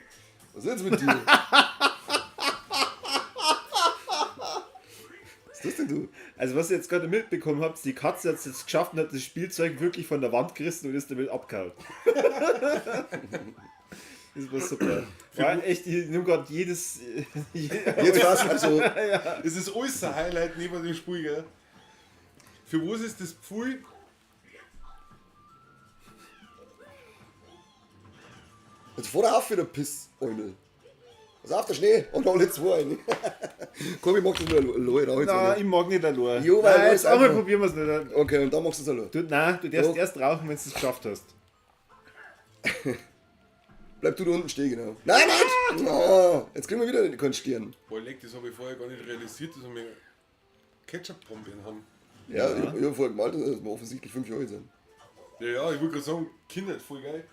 Was ist jetzt mit dir? Was ist das denn du? Also was ihr jetzt gerade mitbekommen habt, die Katze hat es jetzt geschafft und hat das Spielzeug wirklich von der Wand gerissen und ist damit abgehauen. Das war super. Ja, echt, ich nehme gerade jedes... Jetzt war's also. Das ist alles ein Highlight neben dem Spiel, gell? Für was ist das Pfui? Jetzt fahr auf wieder Piss, Eumel. Also auf der Schnee und alle zwei rein. Komm, ich mach das nur allein rauch jetzt Nein, nicht. ich mag nicht allein. Jo, weil nein, alles jetzt einmal einfach- probieren wir es nicht. Okay, und dann machst du es allein. Du, nein, du darfst Doch. erst rauchen, wenn du es geschafft hast. Bleib du da unten stehen, genau. Nein, nicht! Oh, jetzt kriegen wir wieder keinen Stirn. Boah, leck, das habe ich vorher gar nicht realisiert, dass wir Ketchup-Pombeeren haben. Ja, ich hab vorher gemalt, dass wir offensichtlich 5 Jahre alt sind. Ja, ja, ich wollte gerade sagen, Kinder, voll geil.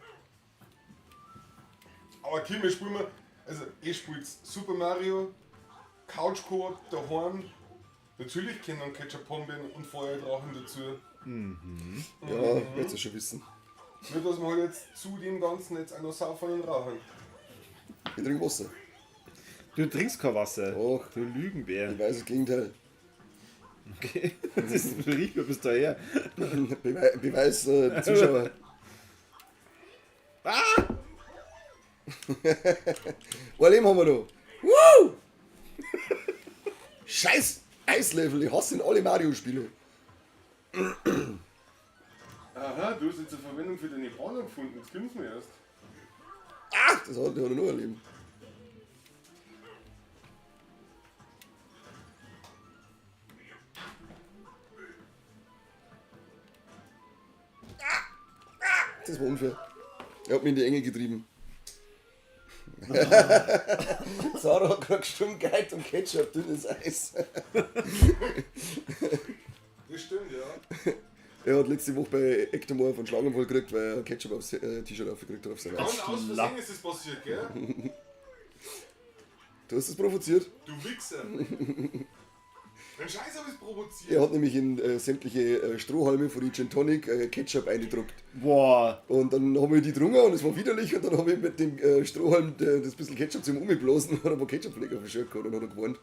Aber Kim, wir spielen wir, also ihr spielt Super Mario, Couch Coop, daheim. Natürlich kennen dann Ketchup-Pombeeren und Feuerdrachen dazu. Ja, willst du schon wissen. Nur, dass wir halt jetzt zu dem Ganzen jetzt auch noch saufen und rauchen. Ich trinke Wasser. Du trinkst kein Wasser. Doch. Du Lügenbär. Ich weiß das Gegenteil. Okay. Das riecht mir bis daher. Beweis Zuschauer. Ah! Ein Leben haben wir noch. Woo! Scheiß Eislevel, ich hasse in alle Mario-Spiele. Aha, du hast jetzt eine Verwendung für deine Bahn gefunden, jetzt kommt's mir erst. Ah, das hat der nur ein Leben. Das war unfair. Er hat mich in die Enge getrieben. Sarah hat gerade gestimmt, Geid und Ketchup, dünnes Eis. Das stimmt, ja. Er hat letzte Woche bei Ektomor von Schlaganfall gekriegt, weil er Ketchup aufs T-Shirt aufgekriegt hat auf sein Ganz Eis. aus Versehen ist das passiert, gell? Du hast es provoziert. Du Wichser. Den Scheiß hab ich provoziert. Er hat nämlich in sämtliche Strohhalme von den Gin Tonic Ketchup eingedruckt. Boah. Und dann haben wir die getrunken und es war widerlich und dann habe ich mit dem Strohhalm das bisschen Ketchup zum Umblasen und hat ein paar Ketchupflecken auf dem Shirt gehabt und dann hat er gewarnt.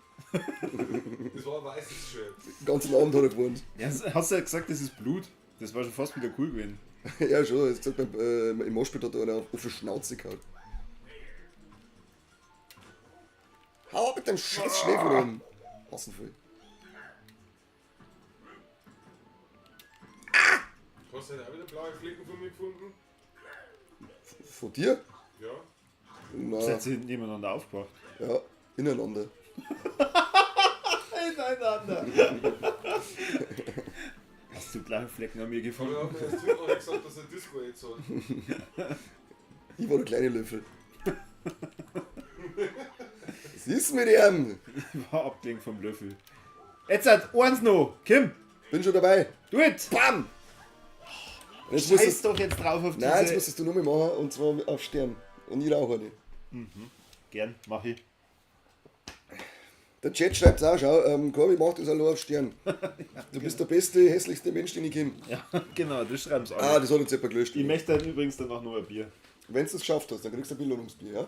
Das war ein weißes Shirt. Den ganzen Abend hat er gewarnt. Ja, hast du ja gesagt, das ist Blut. Das war schon fast wieder cool gewesen. Ja, schon. Er hat gesagt, im Moshpit hat er einer auf die Schnauze gehauen. Hau ab mit dem scheiß Schnee von oben. Hassen voll. Hast du denn auch wieder blaue Flecken von mir gefunden? Von dir? Ja. Na, Seid ihr nebeneinander aufgewacht? ja, ineinander. Ineinander. Hast du blaue Flecken an mir Aber gefunden? er hat mir erst heute noch gesagt, dass er Disco jetzt hat. Ich war der kleine Löffel. Was ist mit ihm? Ich war abgelenkt vom Löffel. Jetzt hat eins noch. Kim, Bin schon dabei. do it! Bam! Und jetzt musst Scheiß du, doch jetzt drauf auf diese... nein, jetzt musstest du nur mehr machen und zwar auf Stern. Und ich rauche nicht. Gern, mach ich. Der Chat schreibt auch, schau, Corby macht das allein auf Stern. Du bist der beste, hässlichste Mensch, den ich kenne. Ja, genau, das schreiben's alle. Ah, das hat uns jemand gelöscht. Ich möchte dann übrigens danach noch ein Bier. Wenn du es geschafft hast, dann kriegst du ein Belohnungsbier, ja?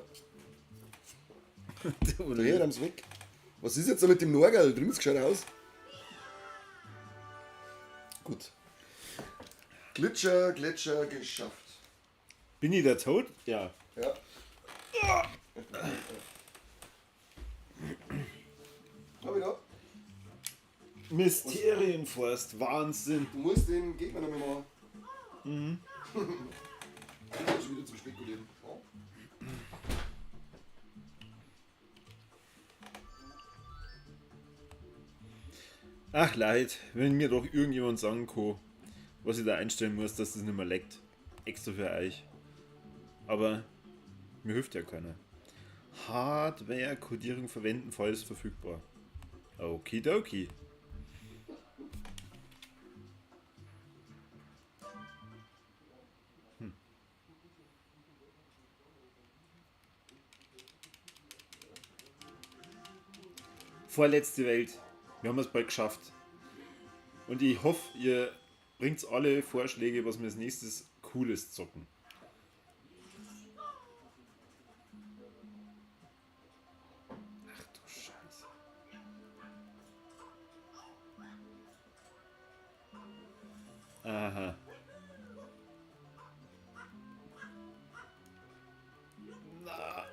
Daher, haben's weg. Was ist jetzt da mit dem Norgal? Drüben gescheit aus. Gut. Glitscher, Gletscher, geschafft. Bin ich der Toad? Ja. Ja. Hab ich da. Mysterienforst, Wahnsinn. Du musst den Gegner noch mal machen. Mhm. Schon wieder zum Spekulieren. Ja. Ach leid, wenn mir doch irgendjemand sagen kann, was ich da einstellen muss, dass das nicht mehr leckt. Extra für euch. Aber mir hilft ja keiner. Hardware-Kodierung verwenden, falls verfügbar. Okidoki. Vorletzte Welt. Wir haben es bald geschafft. Und ich hoffe, ihr bringt alle Vorschläge, was wir als nächstes Cooles zocken. Ach du Scheiße. Aha. Na.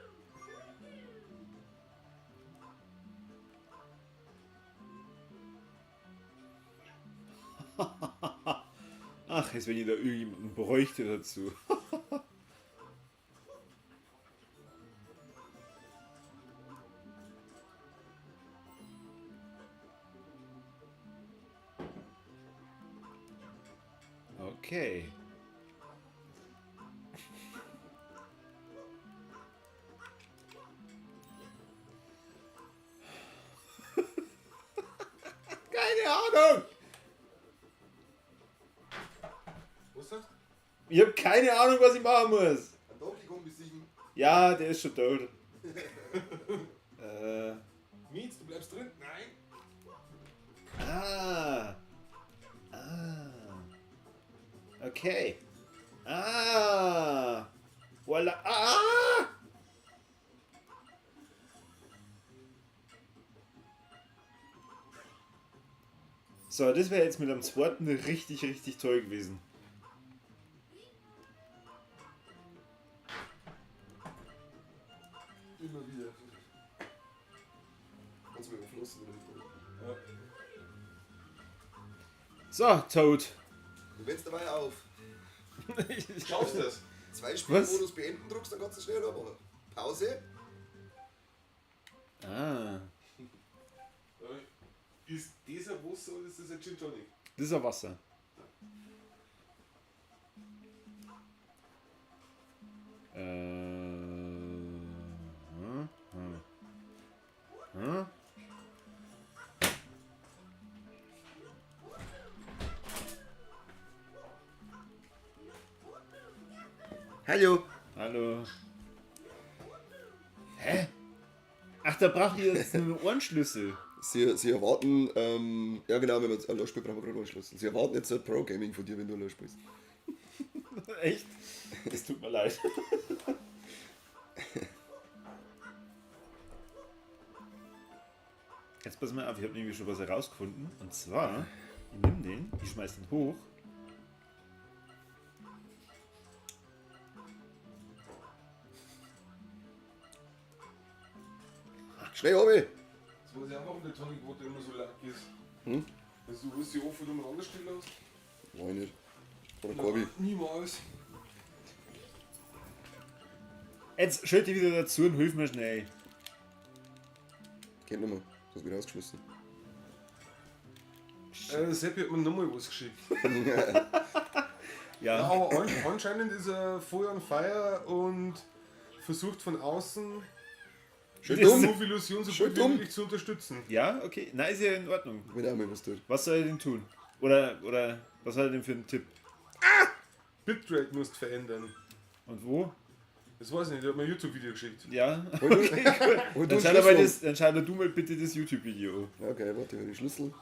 Ach, als wenn ich da irgendjemanden bräuchte dazu. Okay. Keine Ahnung! Was sagst du? Ich habe keine Ahnung, was ich machen muss. Ein Donkey Kong besiegen. Ja, der ist schon tot. Mietz, du bleibst drin? Nein. Ah. Ah. Okay. Ah. Voila. Ah. So, das wäre jetzt mit dem zweiten richtig, richtig toll gewesen. Immer wieder. Kannst du mir überflossen oder nicht? So, Toad. Du wennst dabei auf. Schaffst du das? Zwei Spielmodus beenden drückst, dann kannst du schnell machen. Pause. Ah. Ist dieser Wasser oder ist das ein Gin Tonic? Das ist ein Wasser. Hallo. Hallo. Hä? Ach, da brauche ich jetzt einen Ohrenschlüssel. Sie erwarten, ja genau, wenn wir jetzt ein spielen, brauchen wir gerade einen Schlüssel. Sie erwarten jetzt ein Pro Gaming von dir, wenn du allein spielst. Echt? Das tut mir leid. Jetzt pass mal auf, ich habe nämlich schon was herausgefunden. Und zwar, ich nehme den, ich schmeiß den hoch. Schnell, Obi! Jetzt weiß ich auch, warum der Tonic Water immer so lag ist. Hm? Also, du willst die offen umeinander stehen lassen? Mach ich nicht. Oder Corby. Niemals. Jetzt schalt dich wieder dazu und hilf mir schnell. Geht nicht mehr. Du hast mich rausgeschmissen. Seppi hat mir nochmal was geschickt. Ja. Ja, aber anscheinend ist er voll on fire und versucht von außen Schön die dumm! Move-Illusion so Schön gut wie dumm. möglich zu unterstützen. Ja, okay. Na, ist ja in Ordnung. Wenn er mal was tut. Was soll er denn tun? Oder was hat er denn für einen Tipp? Bitrate musst verändern. Und wo? Das weiß ich nicht, der hat mir ein YouTube-Video geschickt. Ja. Hol du, hol du Dann einen schau, mal Schlüssel. das, dann schau du mal bitte das YouTube-Video an. Okay, warte, ich hol den Schlüssel.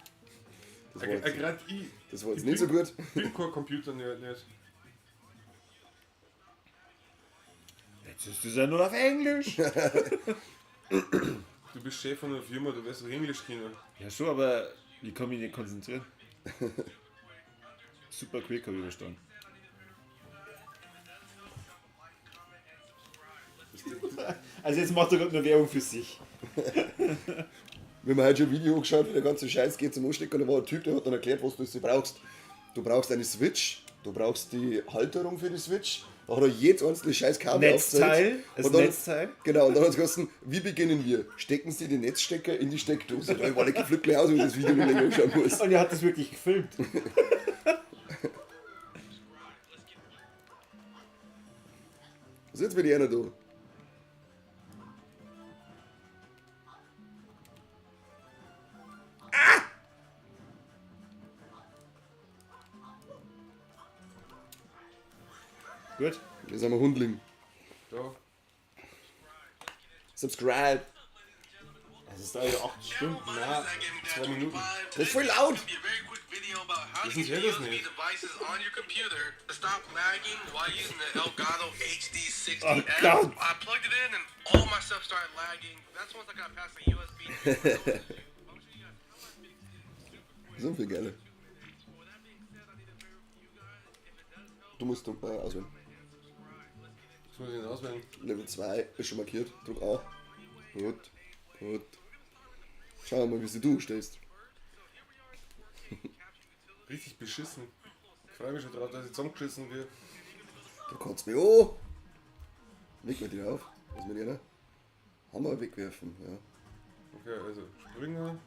Das war jetzt, Gerade ich das war jetzt nicht so gut. bin kein Computer-Nerd nicht. Jetzt ist das ja nur auf Englisch. Du bist Chef von einer Firma, du wirst doch Englisch kennen. Ja, schon, aber ich kann mich nicht konzentrieren. Super quick habe ich überstanden. Also jetzt macht er gerade nur Werbung für sich. Wir haben heute schon ein Video angeschaut, wie der ganze Scheiß geht zum Anstecken. Und da war ein Typ, der hat dann erklärt, was du jetzt brauchst. Du brauchst eine Switch, du brauchst die Halterung für die Switch. Da hat er jedes einzelne scheiß Kabel Netzteil, aufgezählt. das Und dann, Netzteil. Genau, und dann hat es geheißen, wie beginnen wir? Stecken Sie den Netzstecker in die Steckdose. Da war ich geflippt gleich aus, wenn ich das Video nicht länger anschauen muss. Und er hat das wirklich gefilmt. Was ist jetzt mit einer da? Gut. Jetzt haben wir Hundling. Da. Subscribe. Das ist ja 8 Stunden. Nein, 2 Minuten. Das ist voll laut. Wissen Sie das nicht? Oh Gott. I plugged it in and all my stuff started lagging. That's once I got past the USB. So viel geile. Du musst auswählen. Das muss ich denn auswählen. Level 2 ist schon markiert. Druck A. Gut. Gut. Schauen wir mal, wie sie du stehst. Richtig beschissen. Ich freue mich schon drauf, dass ich zusammengeschissen wird. Du kannst mich an. Weg mit dir auf. Was mit dir? Hammer wegwerfen, ja. Okay, also Springer.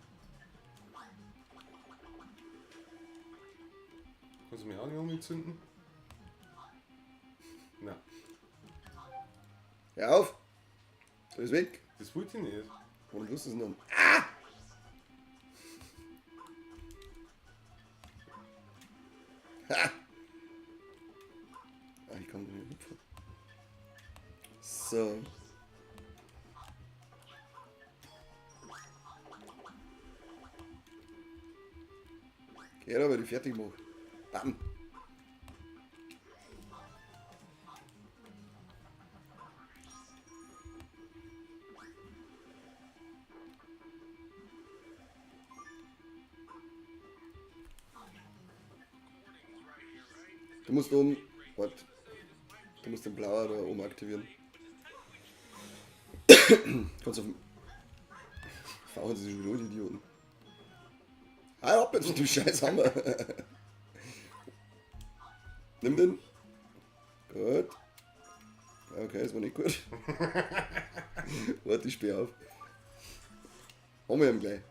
Kannst du mich auch nicht umzünden? Nein, Hör auf! Da ist weg. das wollte ich nicht. Warum tust du es denn dann? Ah! Ha! Ah, ich kann nicht hüpfen. So. Geht aber, die fertig mache. Bam! Du musst oben. Warte. Du musst den blauen da oben aktivieren. Kannst auf. Fauchen sie sich schon wieder, die Idioten. Halt ab jetzt mit dem scheiß Hammer. Nimm den. Gut. Okay, das war nicht gut. Warte, ich sperr auf. Haben wir ihn gleich.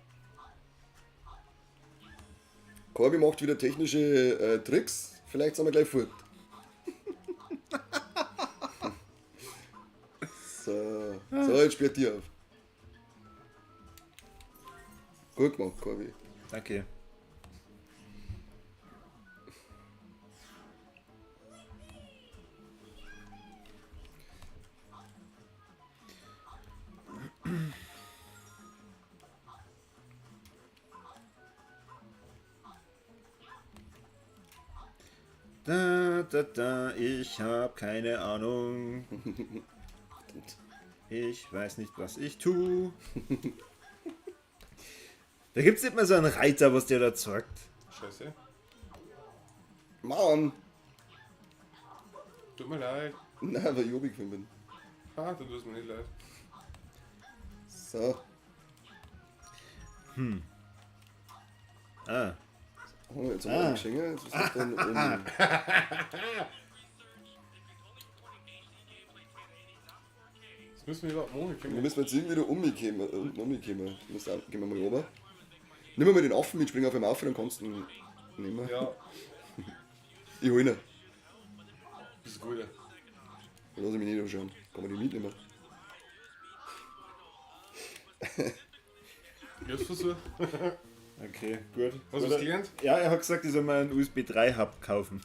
Corby macht wieder technische Tricks. Vielleicht sind wir gleich fort. So, so jetzt sperrt die auf. Gut gemacht, Corby. Danke. Da, da, da, ich hab keine Ahnung. Ich weiß nicht, was ich tue. Da gibt's nicht mal so einen Reiter, was der da zeigt. Scheiße. Mann! Tut mir leid. Nein, weil ich oben gefallen bin. Ah, da tut es mir nicht leid. So. Ah. Oh, jetzt haben wir ah. Geschenke. Jetzt ist das dann um. Das müssen wir überhaupt machen. Wir müssen jetzt irgendwie da umkommen. Unten umkommen. Gehen wir mal runter. Nimm mal den Affen mit, spring auf ihn auf, dann kannst du ihn nehmen. Ja, Ich hol ihn. bist gut. Lass ich mich nicht anschauen. Kann man den mitnehmen. Ich hab's versucht. Okay, gut. Hast du was gelernt? Ja, er hat gesagt, ich soll mal einen USB 3 Hub kaufen.